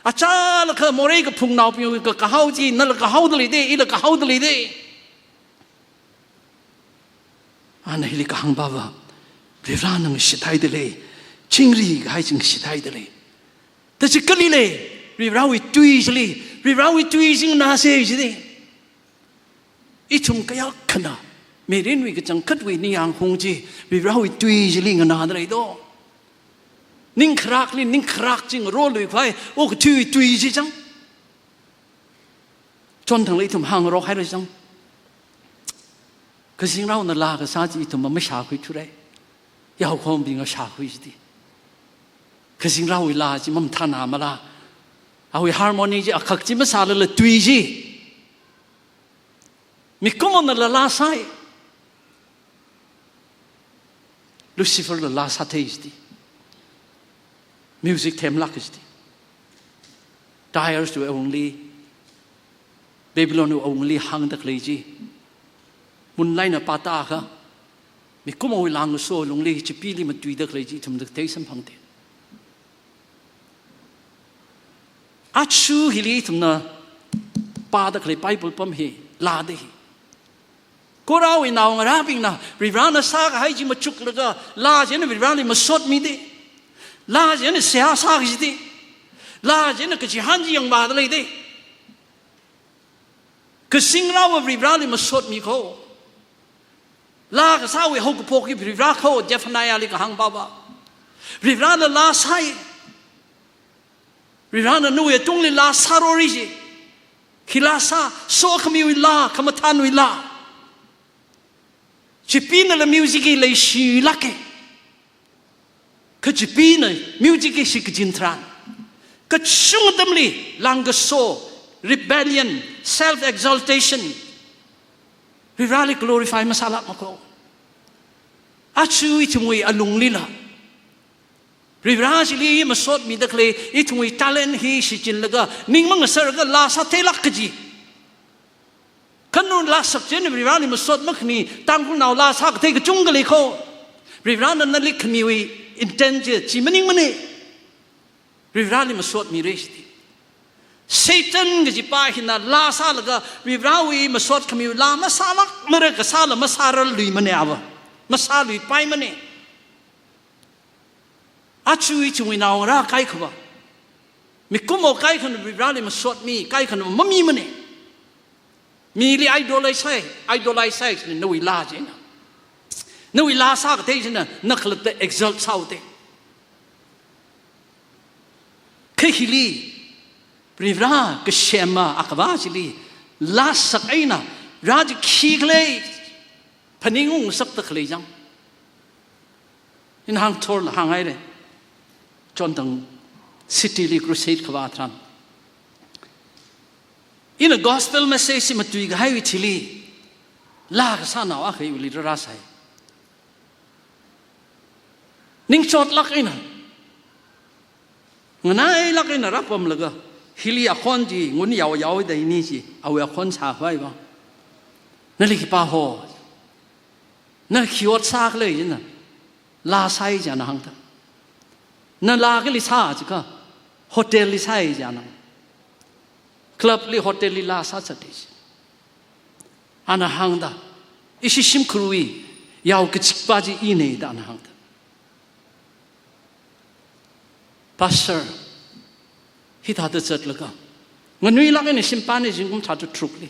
Achālakha morei kaphungnaobingwui ka kahao chi, nala kahaoda leide, ila kahaoda leide. Ana hili kahāng bava, Varivara nang shithaida lei, chingri kahai ching shithaida lei. Tachi kali lei, Varivarawui tui chili, Varivarawui tui ching nase chili. Ithum kayākhana, mirinwui kachangkhatwui ningyāng hung chi, Varivarawui tui chili nganāda lei do. Ning kharakli, ning kharak ching ro lui khavai, okathui tui chi chang. Chonthangli ithum hāngrok haira chang. Kazingraona laa kasā chi ithum mashākhui thurai. Yaokhombinga shākhui chidi. Kazingraowui laa chi mamathāna mala. Awui harmony chi akhak chi masālala tui chi. Mikumona laa sāi. Lucifer la laa sāthei chidi. Music themlāk chidi. Tyre wui awungli, Babylon wui awungli hāngda khalei chi. Moonlight na pata kha. Mikumowui langso lungli chipili matuida khalei chi ithumna thei samphangde. Achu hili ithumna pāda khalei Bible pam hi, laada hi. Korawui naongarābingna, Varivarana sākahai chi machuklaga, laa chieina Varivarali masotmide. Laa chieina seihā sākajide. Laa chieina kachihān chi yangvāda leide. Kazingraowa Varivarali masotmi kho. Laa kasāwui haokaphok hi Varivara kho, Zephaniah li kahāng bava. Varivarana laa sāi. Varivarana nawui tungli laa sārori chi. Khi laa sā, sokhamiwui laa, khamathānwui laa. Chipinala music hi leishilāke. Kha chipina music hi shikachin tharan, kachungkha atamli langkaso, rebellion, self-exaltation, Varivarali glorify masālākma kho. Achu ithumwui alunglila, Varivara chili masotmida khalei ithumwui talent hi shichinlaga, ning mangasarlaga laa sātheilāk kaji. Kha nu laa sak chieina Varivarali masot makhami, Tangkhulnao laa sākathei kachungkha lei kho. Varivarana nali khamiwui intent chi, chi maningmane. Varivarali masotmire chidi. Satan kajipa hina laa sālaga, Varivarawui masot khamiwui laa masālākmara, kasāla masārarluimane ava. Masāluipaimane. Achu ithumwui naongarā kaikhava, mikumo kaikhana Varivarali masotmi, kaikhana mamimane. Mili idolize sāi, idolize sāi china nawui laa chieina. Nawui laa sākathei china na khalatta exalt sāhaode. Kha hili, Varivara kasema Akhava chili, laa sak eina, rā chi khikhala, phaningung sakta khalei chang. Ina hāngthorla hānghaire. Chonthang city li crusade kavā tharan, ina gospel message chi matui kahaiwui thili, laa kasānao akha iwuili rārāsai. Ningchotlāk eina, nganailāk eina rāpamlaga, hili akhon chi ngun yaoyaoda ini chi, awui akhon sākhavai va. Nali khipā ho? Na khi ot sākhala china, laa sāi chi ana hāngda. Na laa kali sā jiakha, hotel li sāi chi ana. Club li, hotel li laa sāzatde chi. Ana hāngda, ishi shimkhurwui yao kachikpa chi ine da ana hāngda. Pastor, hithāda zatlaga, nganuilāk eina shimpam eina zingkum thāda tharukli,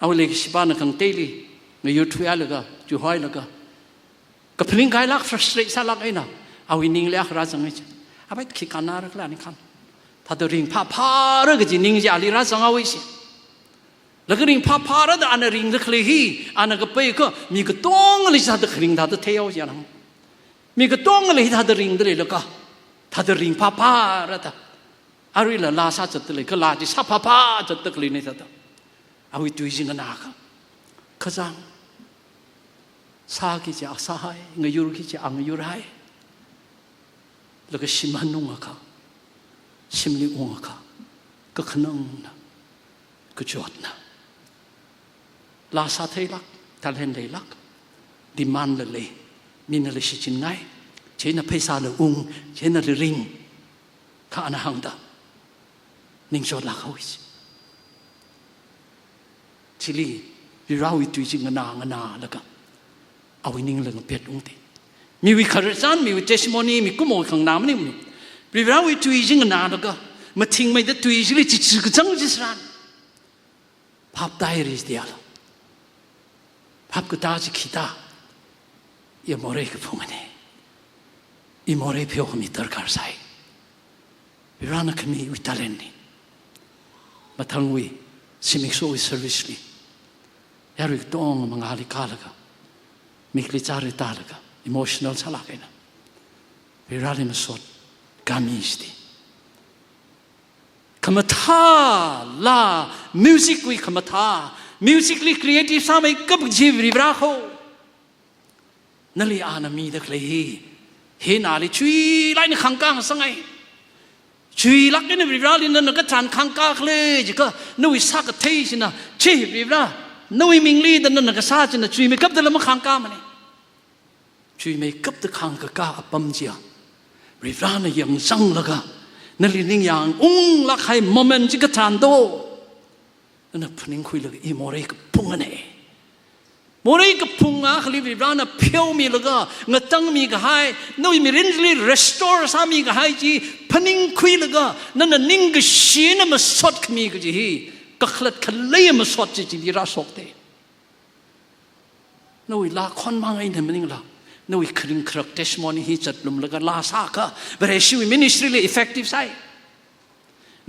awui leikashipana khangateili ngayurthuihailaga, chihoilaga, kaphaning kahailāk, frustrate sālāk eina awui ningli akha rāzanga chi. Abai, khi kannara khala ning khan. Thāda ringphāphāra kaji ning chi ali rāzanghaowa chi. Laga ringphāphāra da ana ringda khalei hi, ana kapai kha mi katongali thāda kharing thāda theihaowa chi ana. Mi katongali thāda ringda leilakha, thāda ringphāphāra da. Aruila laa sāzatda lei, kha laa chi sāphāphā zatda khaleina thāda. Awui tui chi nganākha, kachang, sāki kaji asāhai, ngayurki kaji angayurhai. Laga shim hanungakha, shimli ungakha, kakhanangna, kachotna. Laa sātheilāk, talent leilāk, demand la lei, minala shichinngai, chieina pheisāla ung, chieinala ring, kha ana hāngda ningchotlāk haowa chi. Chili, Varivarawui tui chi nganā nganālaga, awui ningla ngapet ungda. Miwui khararchan, miwui testimony, mikumowui khanganā maningmana. Varivarawui tui chi nganālaga, mathingmeida tui chili chichi kachang chi tharan, phap tāhaira jidala. Phap katā chi khita, i morei kaphungana. I morei pheokhami darkar sai. Varivarana khamiwui talent na. Mathangwui zimikshowui service li, yarui katonga mangāli kālaga, mikli chāri tālaga, emotional sālāk eina Varivarali masot kami jida. Khamathā laa, music wui khamathā, music li creative sāmeikap kaji Varivara ho, nali ana mida khalei hi, hi nali chuilāk eina khangkā sangai. Chuilāk eina Varivarali nana kathan khangkā khalei jiakha, nawui sākathei china, chi Varivara, nawui mingli da nana kasā china chuimeikapdala makhangkāmana. Chuimeikapda khangkakā apam chiya, Varivarana yangzanglaga, nali ningyāng unglāk kahai moment chi kathāda, nana phaningkhuilaga i morei kaphungana. Morei kaphung akhali Varivarana pheomilaga, ngatangmi kahai, nawui mirinli restore sāmi kahai chi phaningkhuilaga, nana ningkashi eina masot khami kaji hi, kakhalat khaleiya masot chi chili rāshokda. Nawui laa khon mang eina maningla, nawui kharing kharak testimony hi zatlumlaga laa sākha, Vareshiwui ministry li effective sai.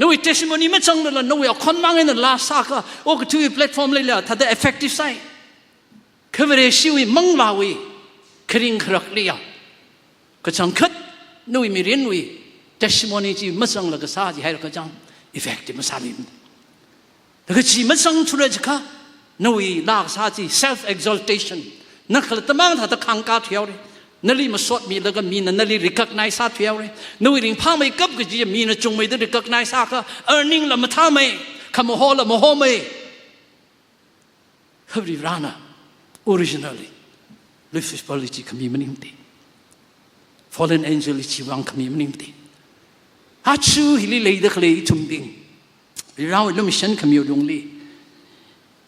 Nawui testimony mazanglala, nawui akhon mang eina laa sākha, okathuiwui platform lila thāda effective sai. Kha Vareshiwui manglāwui kharing kharakliya, kachangkhat nawui mirinwui testimony chi mazanglaga sā jihaira kachang effective masāmana. Laga chi mazangthura jiakha, nawui laa kasā chi self exaltation, na khalatta mang thāda khangkā thuihaora. Nali masotmilaga mina nali recognize sāthuihaora. Nawui ringphāmeikap kaji mina chungmeida recognize sākha, earning la mathāmei, khamahola mahomei. Kha Varivarana originally Lucifer li chi khami maningmana. Fallen angel li chiwui vang khami maningmana. Aja hili leida khalei ithumbing, Varivarawui lumashan khamiwui lungli,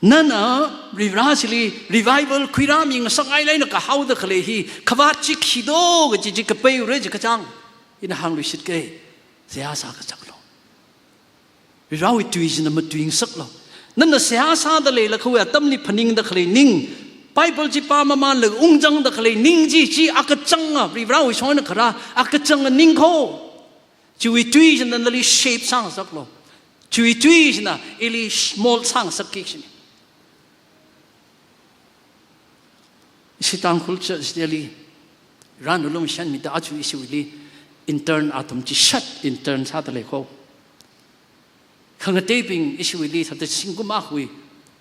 nana Varivara chili revival khuirāmi ngasangai leina kahaoda khalei hi khavāt chi khi do kaji chi kapaiura jiakha chang, ina hāngluishitka, seihā sā kachaklo. Varivarawui tui china matuingasaklo. Nana seihā sāda leilakhawui atamli phaningda khalei ning, Bible chi pāmamanlaga ungzangda khalei ning chi, chi akachanga, Varivarawui shong eina kharā akachanga ning kho. Chiwui tui china nali shape sāngasaklo. Chiwui tui china ili mold sāngasakki kajina. Ishi Tangkhul Church li, Varena lumashanmida aja ishiwuili intern athum chishat intern sāda lei kho. Khangateibing ishiwuili thāda zingkum akhawui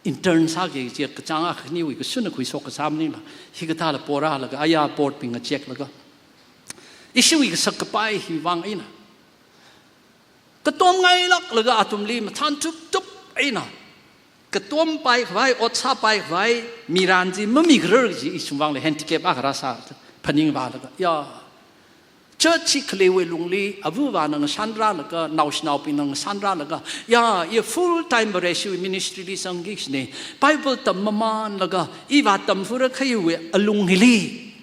intern sāki kaji kachang akhaniwui kashunna khuishok kasā maningla, hikathāla porālaga, aya board bingna check laga, ishiwui kasak kapai hiwui vang eina katom ngailāklaga athumli mathān tuptup eina, katom paikhavai, ot sāpaikhavai mirin chi mamikharar kaji ithum vangla handicap akha rāsā, phaningvālaga, ya, church chi khaleiwui lungli avāvana ngashanrālaga, naoshinaobingna ngashanrālaga, ya, i full time Vareshiwui ministry li zangki kajina, Bible tammamanlaga, i vātamfura kahaiwui alung hili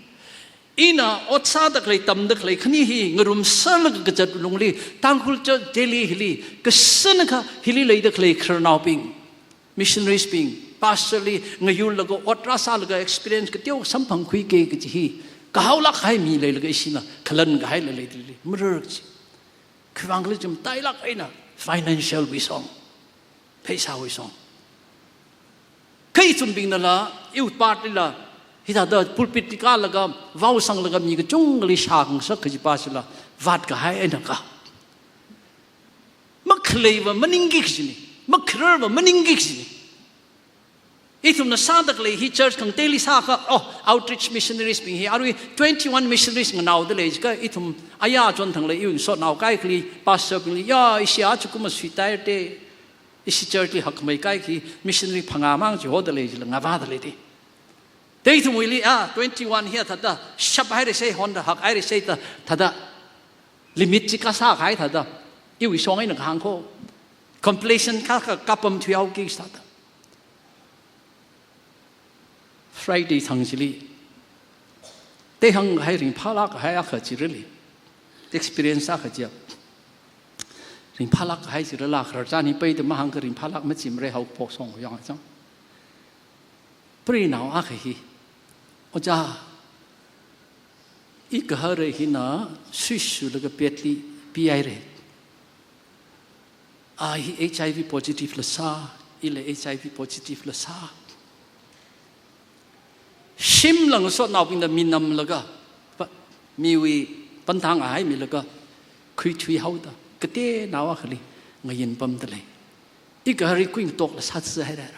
Ina ot sāda khalei, tamda khalei khani hi ngarumsālaga kazat lungli, Tangkhul Church Delhi hili, kasānakha hili leida khalei khararnaobing, missionaries bing, pastor li ngayurlaga ot rāsālaga experience kateo samphangkhuiki kaji hi, kahaolāk kahai mi leilaga ishina khalan kahaila leidalei, marar chi. Khiwuivang khala chim tailāk eina financial wui song, pheisāwui song. Kha ithumbingnala, iwui part lila, hithāda pulpit li kālaga, vao sanglaga mi kachungkhali shākhangasak kaji pa chila, vātkahai einaka. Makhaleiva maningki kajina, makhararva maningki kajina. Ithumna sāda khalei hi church khangateili sākha, oh, outreach missionaries bing hi, arui twenty-one missionaries nganaoda lei jiakha, ithum aya chonthangla iwui ngasotnao kaikhali, pastor bingli, ya, ishi aja kum masuitāhaira, ishi church li hakmei kaikhi, missionary phangā mang chihoda lei jila ngavāda lei da. Te ithumwuili, ah, twenty-one hi thāda, shaphaira sei honda, hakhaira sei da, thāda, limit chi kasā kahai thāda, iwui song eina kahāng kho, compilation ka, ka, kapam thuihaoki thāda. Friday thang chili, tehang hai ringphālāk kahai akha chi really, experience akha chi. Ringphālāk kahai chi rala khararchan hi peida mahāngakha ringphālāk machimara, haophok song yang chang. Preinao akha hi, "Ojā, igahara hina suishulaga petli pihaira. A hi H I V positive la sā, ila H I V positive la sā." Shimla ngasotnaobingna minamlaga, pa-, miwui pantang ahaimilaga, khuithuihaoda, kateonao akhali ngayin pamda lei. Igahara kuingatokla sāthuihaira.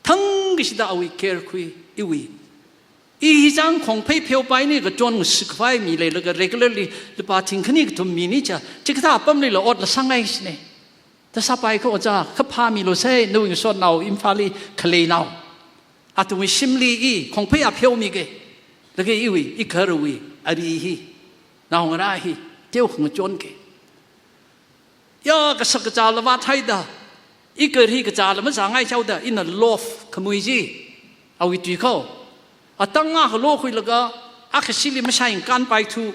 Thangkashida awui care khui, iwui. I hi chang khongphei pheopaina kachon ngashik khavai mi leilaga regularly lupā thingkhani kathum mina cha, chikathā apamlila otla sāngai shina. Da sāpai kha ojā, kha phāmilu sei, nawui ngasotnao Imphal li khaleinao. Athumwui shimli i khongphei a pheomiga. Laga iwui, igaharawui, ari hi, naongarā hi, teokhangachon ke. Ya, kasak kazāla vāthaida, igahara hi kazāla mazāngai chaoda, ina loaf khamui chi, awui tui kho. Atang akha lokhuilaga, akhashili mashaikan paithu,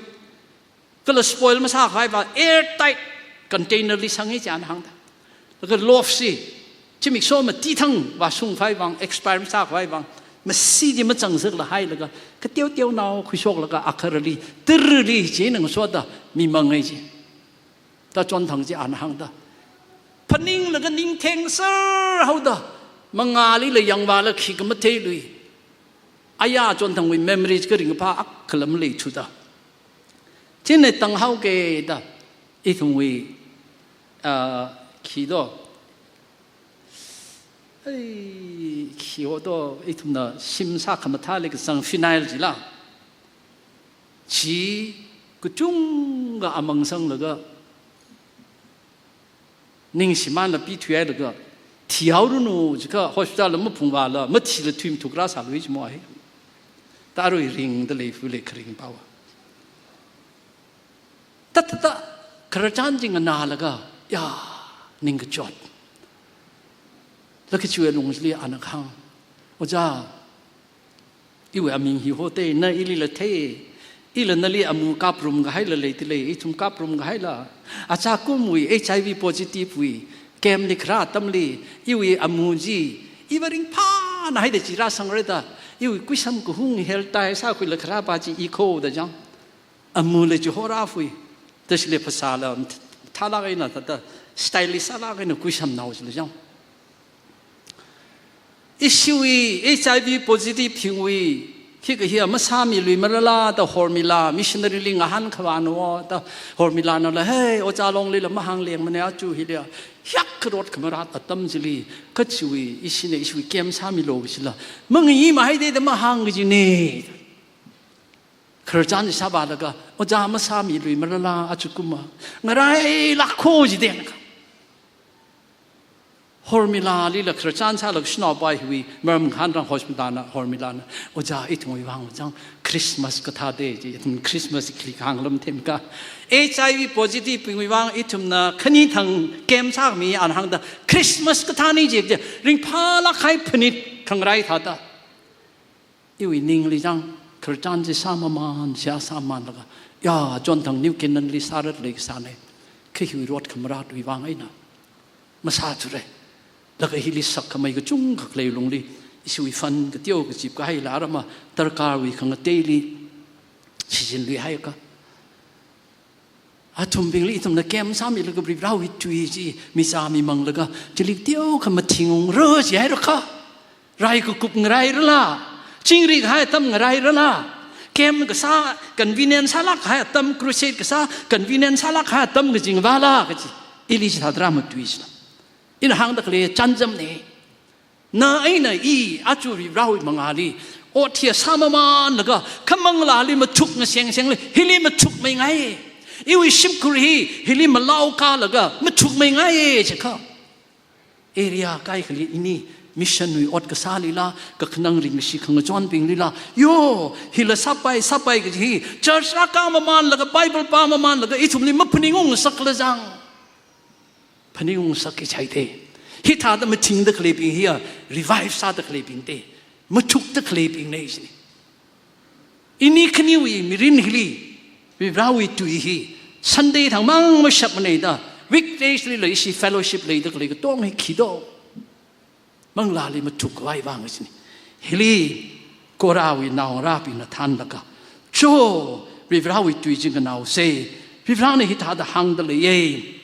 kala spoil masākhavaiva airtight container li sanga chi ana hāngda. Laga loaf chi, zimiksho mati thang vāshungkhavai vang, expire masākhavai vang, masi chi machangsakla hailaga, kateoteonao khuishoklaga agaharali, tirli china ngasoda, mimangai chi. Da chonthang chi ana hāngda. Phaninglaga ningthengser haoda, mangālila yangvāla khikha matheilui. Aya chonthangwui memory chi karingphā akhala maleithuda. China tanghaoke da, ithumwui, ah, khi do. Ei, khi ho do, ithumna shim sākhamathāli kasang phenyl chila. Chi kachungkha amang sanglaga, ningshimānla pithuihailaga, thihaoranu jiakha hospital la maphungvāla, mathila thuimathuk rāsālui jimo hi. Tarui ringda lei fule kharing pawa. Tattata, khararchan chi nganālaga, ya, ningkachot. Laga chiwui lungli ana kahāng, "Ojā, iwui aming hi hote, na ilila thei, ila nali amu kaprum kahaila leidalei, ithum kaprum kahaila. Aja kumwui H I V positive wui, camp li kharā atamli, iwui amu chi, iva ringphānāhaida chi rāsangra da, iwui kuisam kahung hel tai sākhuila kharā pa chi i kho da chang. Amula chi horāfui, da chili phasāla, thālāk eina thāda, style sālāk eina kuisamnao chila chang. Ishiwui H I V positive bingwui, khikha hi masāmiluimarala da Hormila, missionary li ngahānkhavāna da Hormilanala, hey, Ojā Longlila mahānglengmana aja hili, hiyak karot khamarat atam chili, kachiwui, ishina ishiwui camp sāmilu chila, mangayi mahaida da mahāng kajina." Khararchan sāvālaga, "Ojā masāmiluimarala aja kuma, ngarailāk kho," jideng. Hormilalila khararchan sālaga shanao pai hiwui maram kahān rang Hormilana, Hormilana, "Ojā, ithumwui vang chang Christmas kathā de," ji, ithum Christmas khili kahāng lam themka. H I V positive bingwui vang ithumna khani thang camp sāmi ana hāngda, "Christmas kathāna," ji, ji, ringphālāk kahai phanit khangarai thāda. Iwui ningli chang, Khararchan chi sāmamān, seihā sāmamānlaga, ya, chonthang New Canaan li sārat leikasāna. Kha hiwui rot khamarātwui vang eina masāthura. Laga hili sakkhamei kachungkha khalei lungli, ishiwui fund kateo kazip kahaila rama darkarwui khangateili shichinluihaiakha, athumbingli ithumna camp sāmilaga Varivarāwui tui chi michā mimanglaga, chili teokha mathing ungra jihairakha, rai kakup ngarairala, chingri kahai atam ngarairala, camp kasā convenient sālāk kahai atam, crusade kasā convenient sālāk kahai atam kaji ngavāla kaji, ili chithāda rāmatui china. Ina hāngda khalei chānjamna. Na eina i aja Varivarāwui mangāli ot hi sāmamānlaga, kha manglāli mathuk ngasengsenglei, hili mathukmeingai. Iwui shimkhur hi hili malaokālaga mathukmeingai jiakha, area kaikhali ini missionwui ot kasālila, kakhanang ringkashi khangachonbinglila, yo, hila sāpai, sāpai kaji hi, church rākāmamānlaga, Bible pāmamānlaga, ithumli maphaningung ngasakla jang. Phaningung ngasakki jihaida. Hithāda mathingda khaleibing hiya revive sāda khaleibingda, mathukda khaleibingna jina. Ini khaniwui mirin hili, Varivarāwui tui hi, Sunday thangmang mashapmanei da, weekdays lila ishi fellowship leida khalei katonga hi khi do. Manglāli mathuk khavai vang jina. Hili Korahwui naongarābingna thānlaga, cho, Varivarāwui tui chi nganaosa. Varivarāna hithāda hāngda leiya.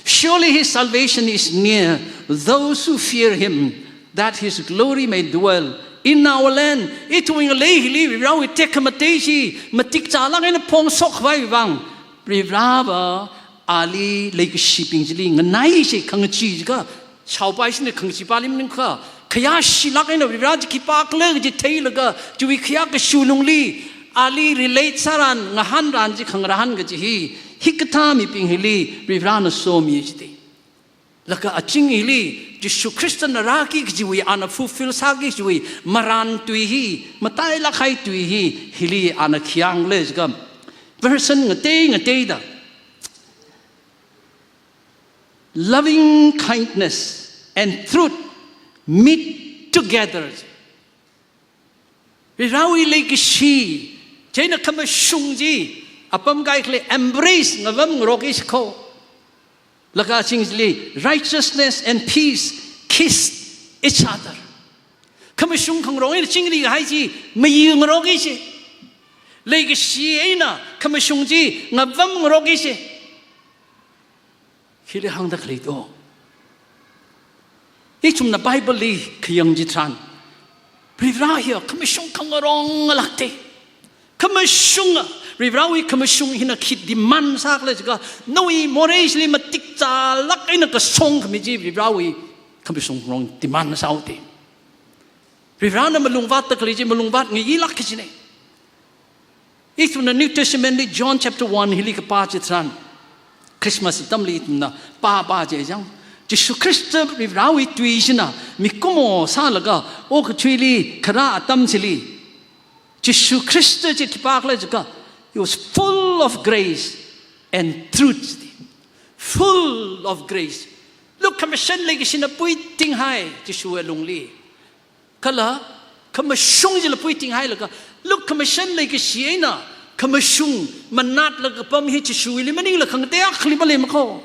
Surely his salvation is near those who fear him, that his glory may dwell in our land. Ithumwui ngalei hili Varivarāwui tekhamatei chi matik chālāk eina phongshok khavai vang, Varivarāva ali leikashibing chili nganaisa khangachee jiakha, shaopai shina khangachee pali maningakha, khayāshilāk eina Varivarā chi khipākhala kaji theilaga, chiwui khayā kashu lungli ali relate sāran, ngahānran chi khangarahān kaji hi, hikathā mibing hili Varivarāna somi jida. Laga aching hili, Jishu Khristana rāki kajiwui, ana fulfill sāki kajiwui marān tui hi, matailāk kahai tui hi, hili ana khi hāngkhala jiakha, version ngatei ngateida, loving kindness and truth meet together. Varivarāwui leikashi chieina khamashung chi apam kaikhali embrace, ngavam ngaroki jikho. Laga aching chili, righteousness and peace kiss each other. Khamashung khangarong eina chingri kahai chi mayi ngaroki ji. Leikashi eina khamashung chi ngavam ngaroki ji. Hili hāngda khalei do. Ithumna Bible li khayang chitharan, Varivarā hiya khamashung khangarong ngalākte. Khamashunga, Varivarāwui khamashung hina khi demand sākhala jiakha, nawui morei chili matik chālāk eina kasong khami chi Varivarāwui khamashung khangarong demand sāhaoda. Varivarāna malungvātda khalei chi malungvāt ngayilāk kajina. Ithumna New Testament li John chapter one hili kapā chitharan, Christmas atamli ithumna pāpā chi jang, Jishu Khrista Varivarāwui tui china mikumo sālaga okathuili kharā atam chili, Jishu Khrista chi khipākhala jiakha, he was full of grace and truth. Full of grace. Lukhamashan leikashina puitinghai Jishuwui lungli. Kala khamashung chila puitinghailaga, lukhamashan leikashi eina khamashung manatlaga pam hi Jishuwuili maningla khangatei akhali maleimakho.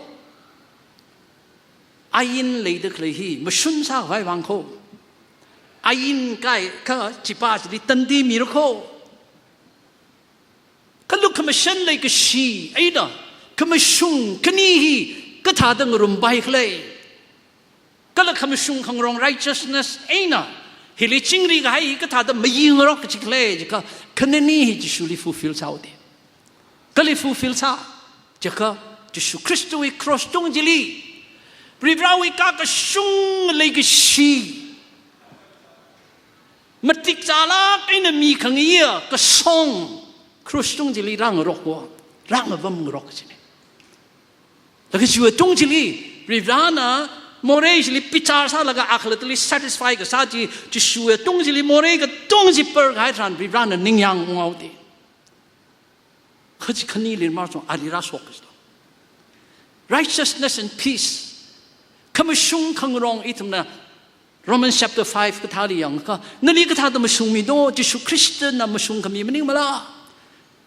Ain leida khalei hi mashun sākhavai vangkho. Ain kaikha chipa chili tandi mirakho. Kha lukhamashan leikashi eina khamashung khani hi kathāda ngarumpai khala, kala khamashung khangarong righteousness eina hili chingri kahai hi kathāda mayingarok kaji khala jiakha, khanini hi Jishuli fulfill sāhaoda. Kali fulfill sā jiakha, Jishu Khristawui cross tung chili Varivarawui kakashung leikashi, matik chālāk eina mikhangaiya kasong cross tung chili rāngarokva, rāngavam ngarok kajina. Laga chiwui tung chili Varivarana morei chili bichar sālaga akhalattali satisfy kasā chi, Jishuwui tung chili morei katung chi par kahai tharan Varivarana ningyāng unghaoda. Kha chi khanili marchong ali rāshok kaji to. Righteousness and peace. Khamashung khangarong ithumna Romans chapter five kathāli yangakha, nali kathāda mashungmi do, Jishu Khristana mashung khami maningmala?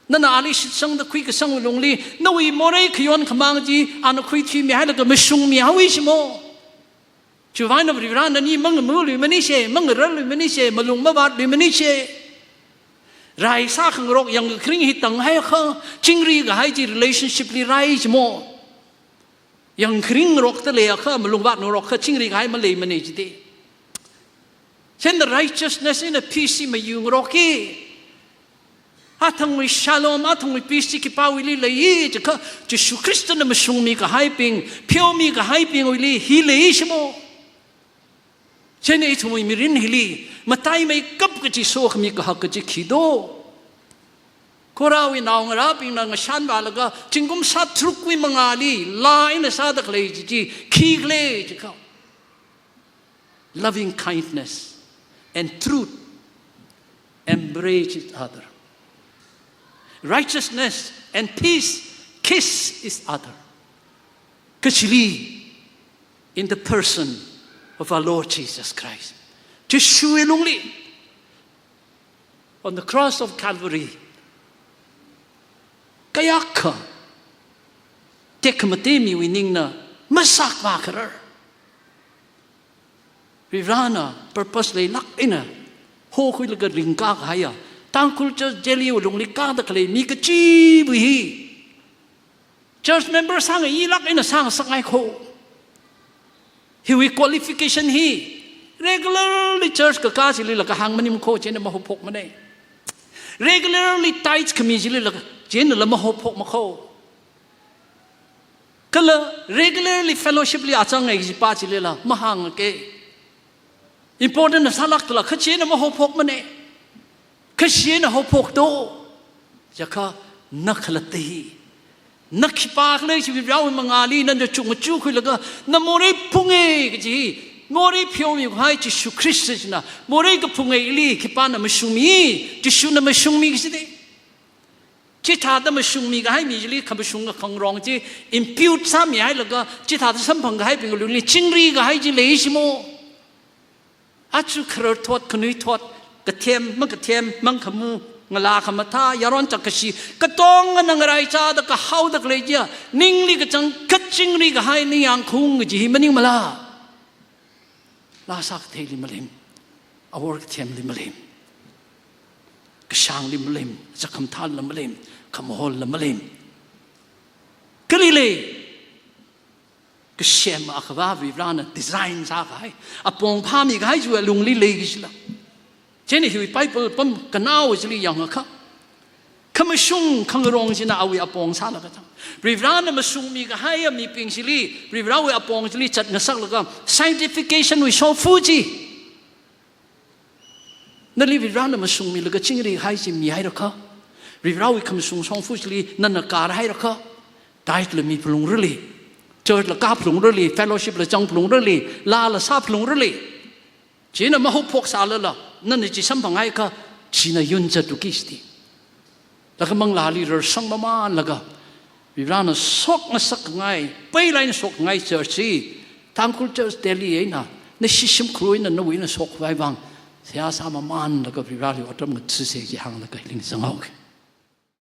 Nana ali shitsangda khuikasang lungli, nawui morei khayon khamang chi, ana khuithuimi hailaga mashungmi haowa shimo. Chiwuivang eina Varivarana nali mangamāluimana she, mangararluimana she, malung mavātluimana she. Rai sākhangarok yangkharing hi tanghaiakha, chingri kahai chi relationship li rai shimo. Yangkharing ngarokda leiakha, malung vātngarokakha, chingri kahai maleimana jida. Chieina righteousness eina peace chi mayungaroka. Athangwui shalom, athangwui peace chi khipāwuili lei jiakha, Jishu Khristana mashungmi kahaibing, pheomi kahaibingwuili hi lei shimo. Chieina ithumwui mirin hili, mataimeikap kaji sokhami kahak kaji khi do? Korahwui naongarābingna ngashanvālaga, zingkum shātharukwui mangāli, laa eina sāda khalei chi chi, khikhala jiakha. Loving kindness and truth embrace each other. Righteousness and peace kiss each other. Kachili, in the person of our Lord Jesus Christ. Jishuwui lungli, on the cross of Calvary, kayākha tekhamatei miwui ningna masakvā kharar. Varivarana purpose leilāk eina hokhuilaga ringkā kahaiya, Tangkhul Church Delhi wui lungli kāda khalei mi kachiwui hi church member sāngailāk eina sāngasakngai kho. Hiwui qualification hi regularly church kakā chilila kahāng maning kho, chieina mahaophokmana. Regularly tithe khami chilila, chieinala mahaophokma kho. Kala regularly fellowship li azangngai kajipa chilila mahāngaka. Important na sālākdala, kha chieina mahaophokmana. Kha chieina haophok do. Jiakha na khalatta hi, na khipākhala chi Varivarawui mangāli nana chukmajā khuilaga, na morei phunga kaji hi, morei pheomi kahai Jishu Khrista china, morei kaphungaili khipāna mashungmi, Jishuna mashungmi kajida. Chithāda mashungmi kahai mi chili khamashung khangarong chi impute sāmihailaga, chithāda samphang kahaibing lungli chingri kahai chi lei shimo. Aja khararthot, khanuithot, kathem, makathem, mangkhamu, ngalā khamathā, yaron chakkashi, katongana ngaraichāda kahaoda khalei chiya, ningli kachangkhat chingri kahai ningyāng khaung kaji hi maningmala? Laa sākatheili malem, awor kathemli malem, kashāngli malem, chakhamthāla malem, khamahola malem. Kali lei? Kasem Akhava Varivarana design sākahai, apong phāmi kahai chiwui alungli lei kajila. Chieina hiwui Bible pam kanao chili yangakha, khamashung khangarong china awui apong sālaga chang. Varivarana mashungmi kahaiya mibing chili, Varivarawui apong chili zatngasaklaga, sanctification wui shongfa chi. Nali Varivarana mashungmilaga chingri kahai chi mihairakha, Varivarawui khamashung shongfa chili nana kārhairakha, tithe la miphalungrali, church la kāphalungrali, fellowship la zangphalungrali, laala sāphalungrali, china mahaophok sālala, nana chi samphanghaiakha, china yun zatluki shiti. Laga manglāli rarsang mamanlaga, Varivarana shokngasak ngai, peilāk eina shokngai church chi, Tangkhul Church Delhi eina, nashi shimkhur eina nawui eina shokkhavai vang, seihā sā mamanlaga Varivarali otram ngathāsa chi hānglaga ling zanghaoki.